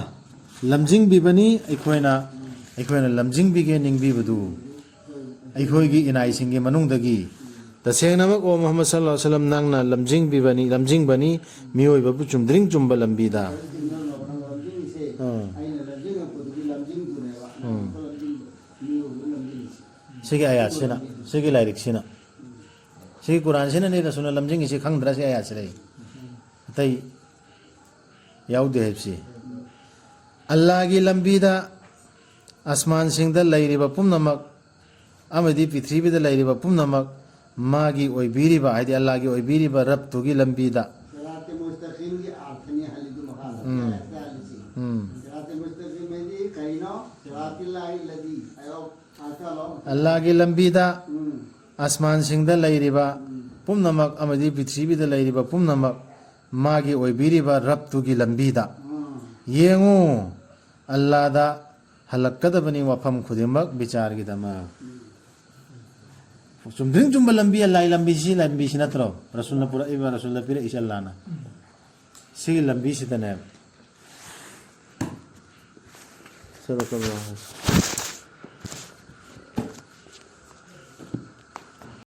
ꯂꯝꯖꯤꯡꯕꯤꯕꯅꯤ ꯑꯩꯈꯣꯏꯅ, ꯑꯩꯈꯣꯏꯅ ꯂꯝꯖꯤꯡꯕꯤꯒꯦ ꯅꯤꯡꯕꯤꯕꯗꯨ꯫ ꯑꯩꯈꯣꯏꯒꯤ ꯏꯅꯥꯏꯁꯤꯡꯒꯤ ꯃꯅꯨꯡꯗꯒꯤ꯫ ꯇꯁꯦꯡꯅꯃꯛ, ꯑꯣ ꯃꯨꯍꯝꯃꯗ ꯁꯜꯂꯜꯂꯥꯍꯨ ꯑꯂꯩꯍꯤ ꯋꯥꯁꯜꯂꯝ, ꯅꯪꯅ ꯂꯝꯖꯤꯡꯕꯤꯕꯅꯤ, ꯂꯝꯖꯤꯡꯕꯅꯤ ꯃꯤꯑꯣꯏꯕꯕꯨ ꯆꯨꯝꯗ꯭ꯔꯤꯡ ꯆꯨꯝꯕ ꯂꯝꯕꯤꯗ꯫ ꯑꯥ꯫ ꯎꯝ꯫ ꯁꯤꯒꯤ ꯑꯌꯥꯠꯁꯤꯅ, ꯁꯤꯒꯤ ꯂꯥꯏꯔꯤꯛꯁꯤꯅ, ꯁꯤꯒꯤ ꯀꯨꯔꯥꯟꯁꯤꯅꯅꯦ ꯔꯁꯨꯜꯅ ꯂꯝꯖꯤꯡꯉꯤꯁꯤ, ꯈꯪꯗ꯭ꯔꯥ ꯁꯤ ꯑꯌꯥꯠꯁꯤꯗꯩ? ꯑꯇꯩ ꯌꯥꯎꯗꯦ ꯍꯥꯏꯕꯁꯤ꯫ ꯑꯜꯂꯥꯒꯤ ꯂꯝꯕꯤꯗ ꯑꯁꯃꯥꯟꯁꯤꯡꯗ ꯂꯩꯔꯤꯕ ꯄꯨꯝꯅꯃꯛ ꯑꯃꯗꯤ ꯄ꯭ꯔꯤꯊꯤꯕꯤꯗ ꯂꯩꯔꯤꯕ ꯄꯨꯝꯅꯃꯛ ꯃꯥꯒꯤ ꯑꯣꯏꯕꯤꯔꯤꯕ, ꯍꯥꯏꯗꯤ ꯑꯜꯂꯥꯒꯤ ꯑꯣꯏꯕꯤꯔꯤꯕ ꯔꯕꯇꯨꯒꯤ ꯂꯝꯕꯤꯗ꯫ ꯁꯤꯔꯥꯇꯦ ꯃꯨꯁꯇꯀꯤꯝꯒꯤ ꯑꯥꯔꯊꯅꯤ ꯍꯥꯏꯔꯤꯗꯨ ꯃꯈꯥꯗ ꯎꯝ꯫ ꯁꯤꯔꯥꯇꯦ ꯃꯨꯁꯇꯀꯤꯝ ꯍꯥꯏꯗꯤ ꯀꯔꯤꯅꯣ? ꯁꯤꯔꯥꯇꯤꯜꯂꯥꯍꯤ ꯂꯗꯤ ꯍꯥꯏꯌꯣ꯫ ꯑꯥꯔꯊ ꯂꯣ꯫ ꯑꯜꯂꯥꯒꯤ ꯂꯝꯕꯤꯗ ꯎꯝ꯫ ꯑꯁꯃꯥꯟꯁꯤꯡꯗ ꯂꯩꯔꯤꯕ ꯎꯝ꯫ ꯄꯨꯝꯅꯃꯛ ꯑꯃꯗꯤ ꯄ꯭ꯔꯤꯊꯤꯕꯤꯗ ꯂꯩꯔꯤꯕ ꯄꯨꯝꯅꯃꯛ ꯃꯥꯒꯤ ꯑꯣꯏꯕꯤꯔꯤꯕ ꯔꯕꯇꯨꯒꯤ ꯂꯝꯕꯤꯗ꯫ ꯎꯝ꯫ ꯌꯦꯡꯉꯨ, ꯑꯜꯂꯥꯗ ꯍꯜꯂꯛꯀꯗꯕꯅꯤ ꯋꯥꯐꯝ ꯈꯨꯗꯤꯡꯃꯛ ꯕꯤꯆꯥꯔꯒꯤꯗꯃꯛ꯫ ꯆꯨꯝꯗ꯭ꯔꯤꯡ ꯆꯨꯝꯕ ꯂꯝꯕꯤ, ꯑꯜꯂꯥꯍꯒꯤ ꯂꯝꯕꯤꯁꯤ, ꯂꯝꯕꯤꯁꯤ ꯅꯠꯇ꯭ꯔꯣ? ꯔꯁꯨꯜꯅ ꯄꯨꯔꯛꯏꯕ, ꯔꯁꯨꯜꯗ ꯄꯤꯔꯛꯏꯁꯤ ꯑꯜꯂꯥꯅ꯫ ꯁꯤꯒꯤ ꯂꯝꯕꯤꯁꯤꯗꯅꯦꯕ꯫ ꯁꯗꯀꯜꯂꯥꯍꯨ꯫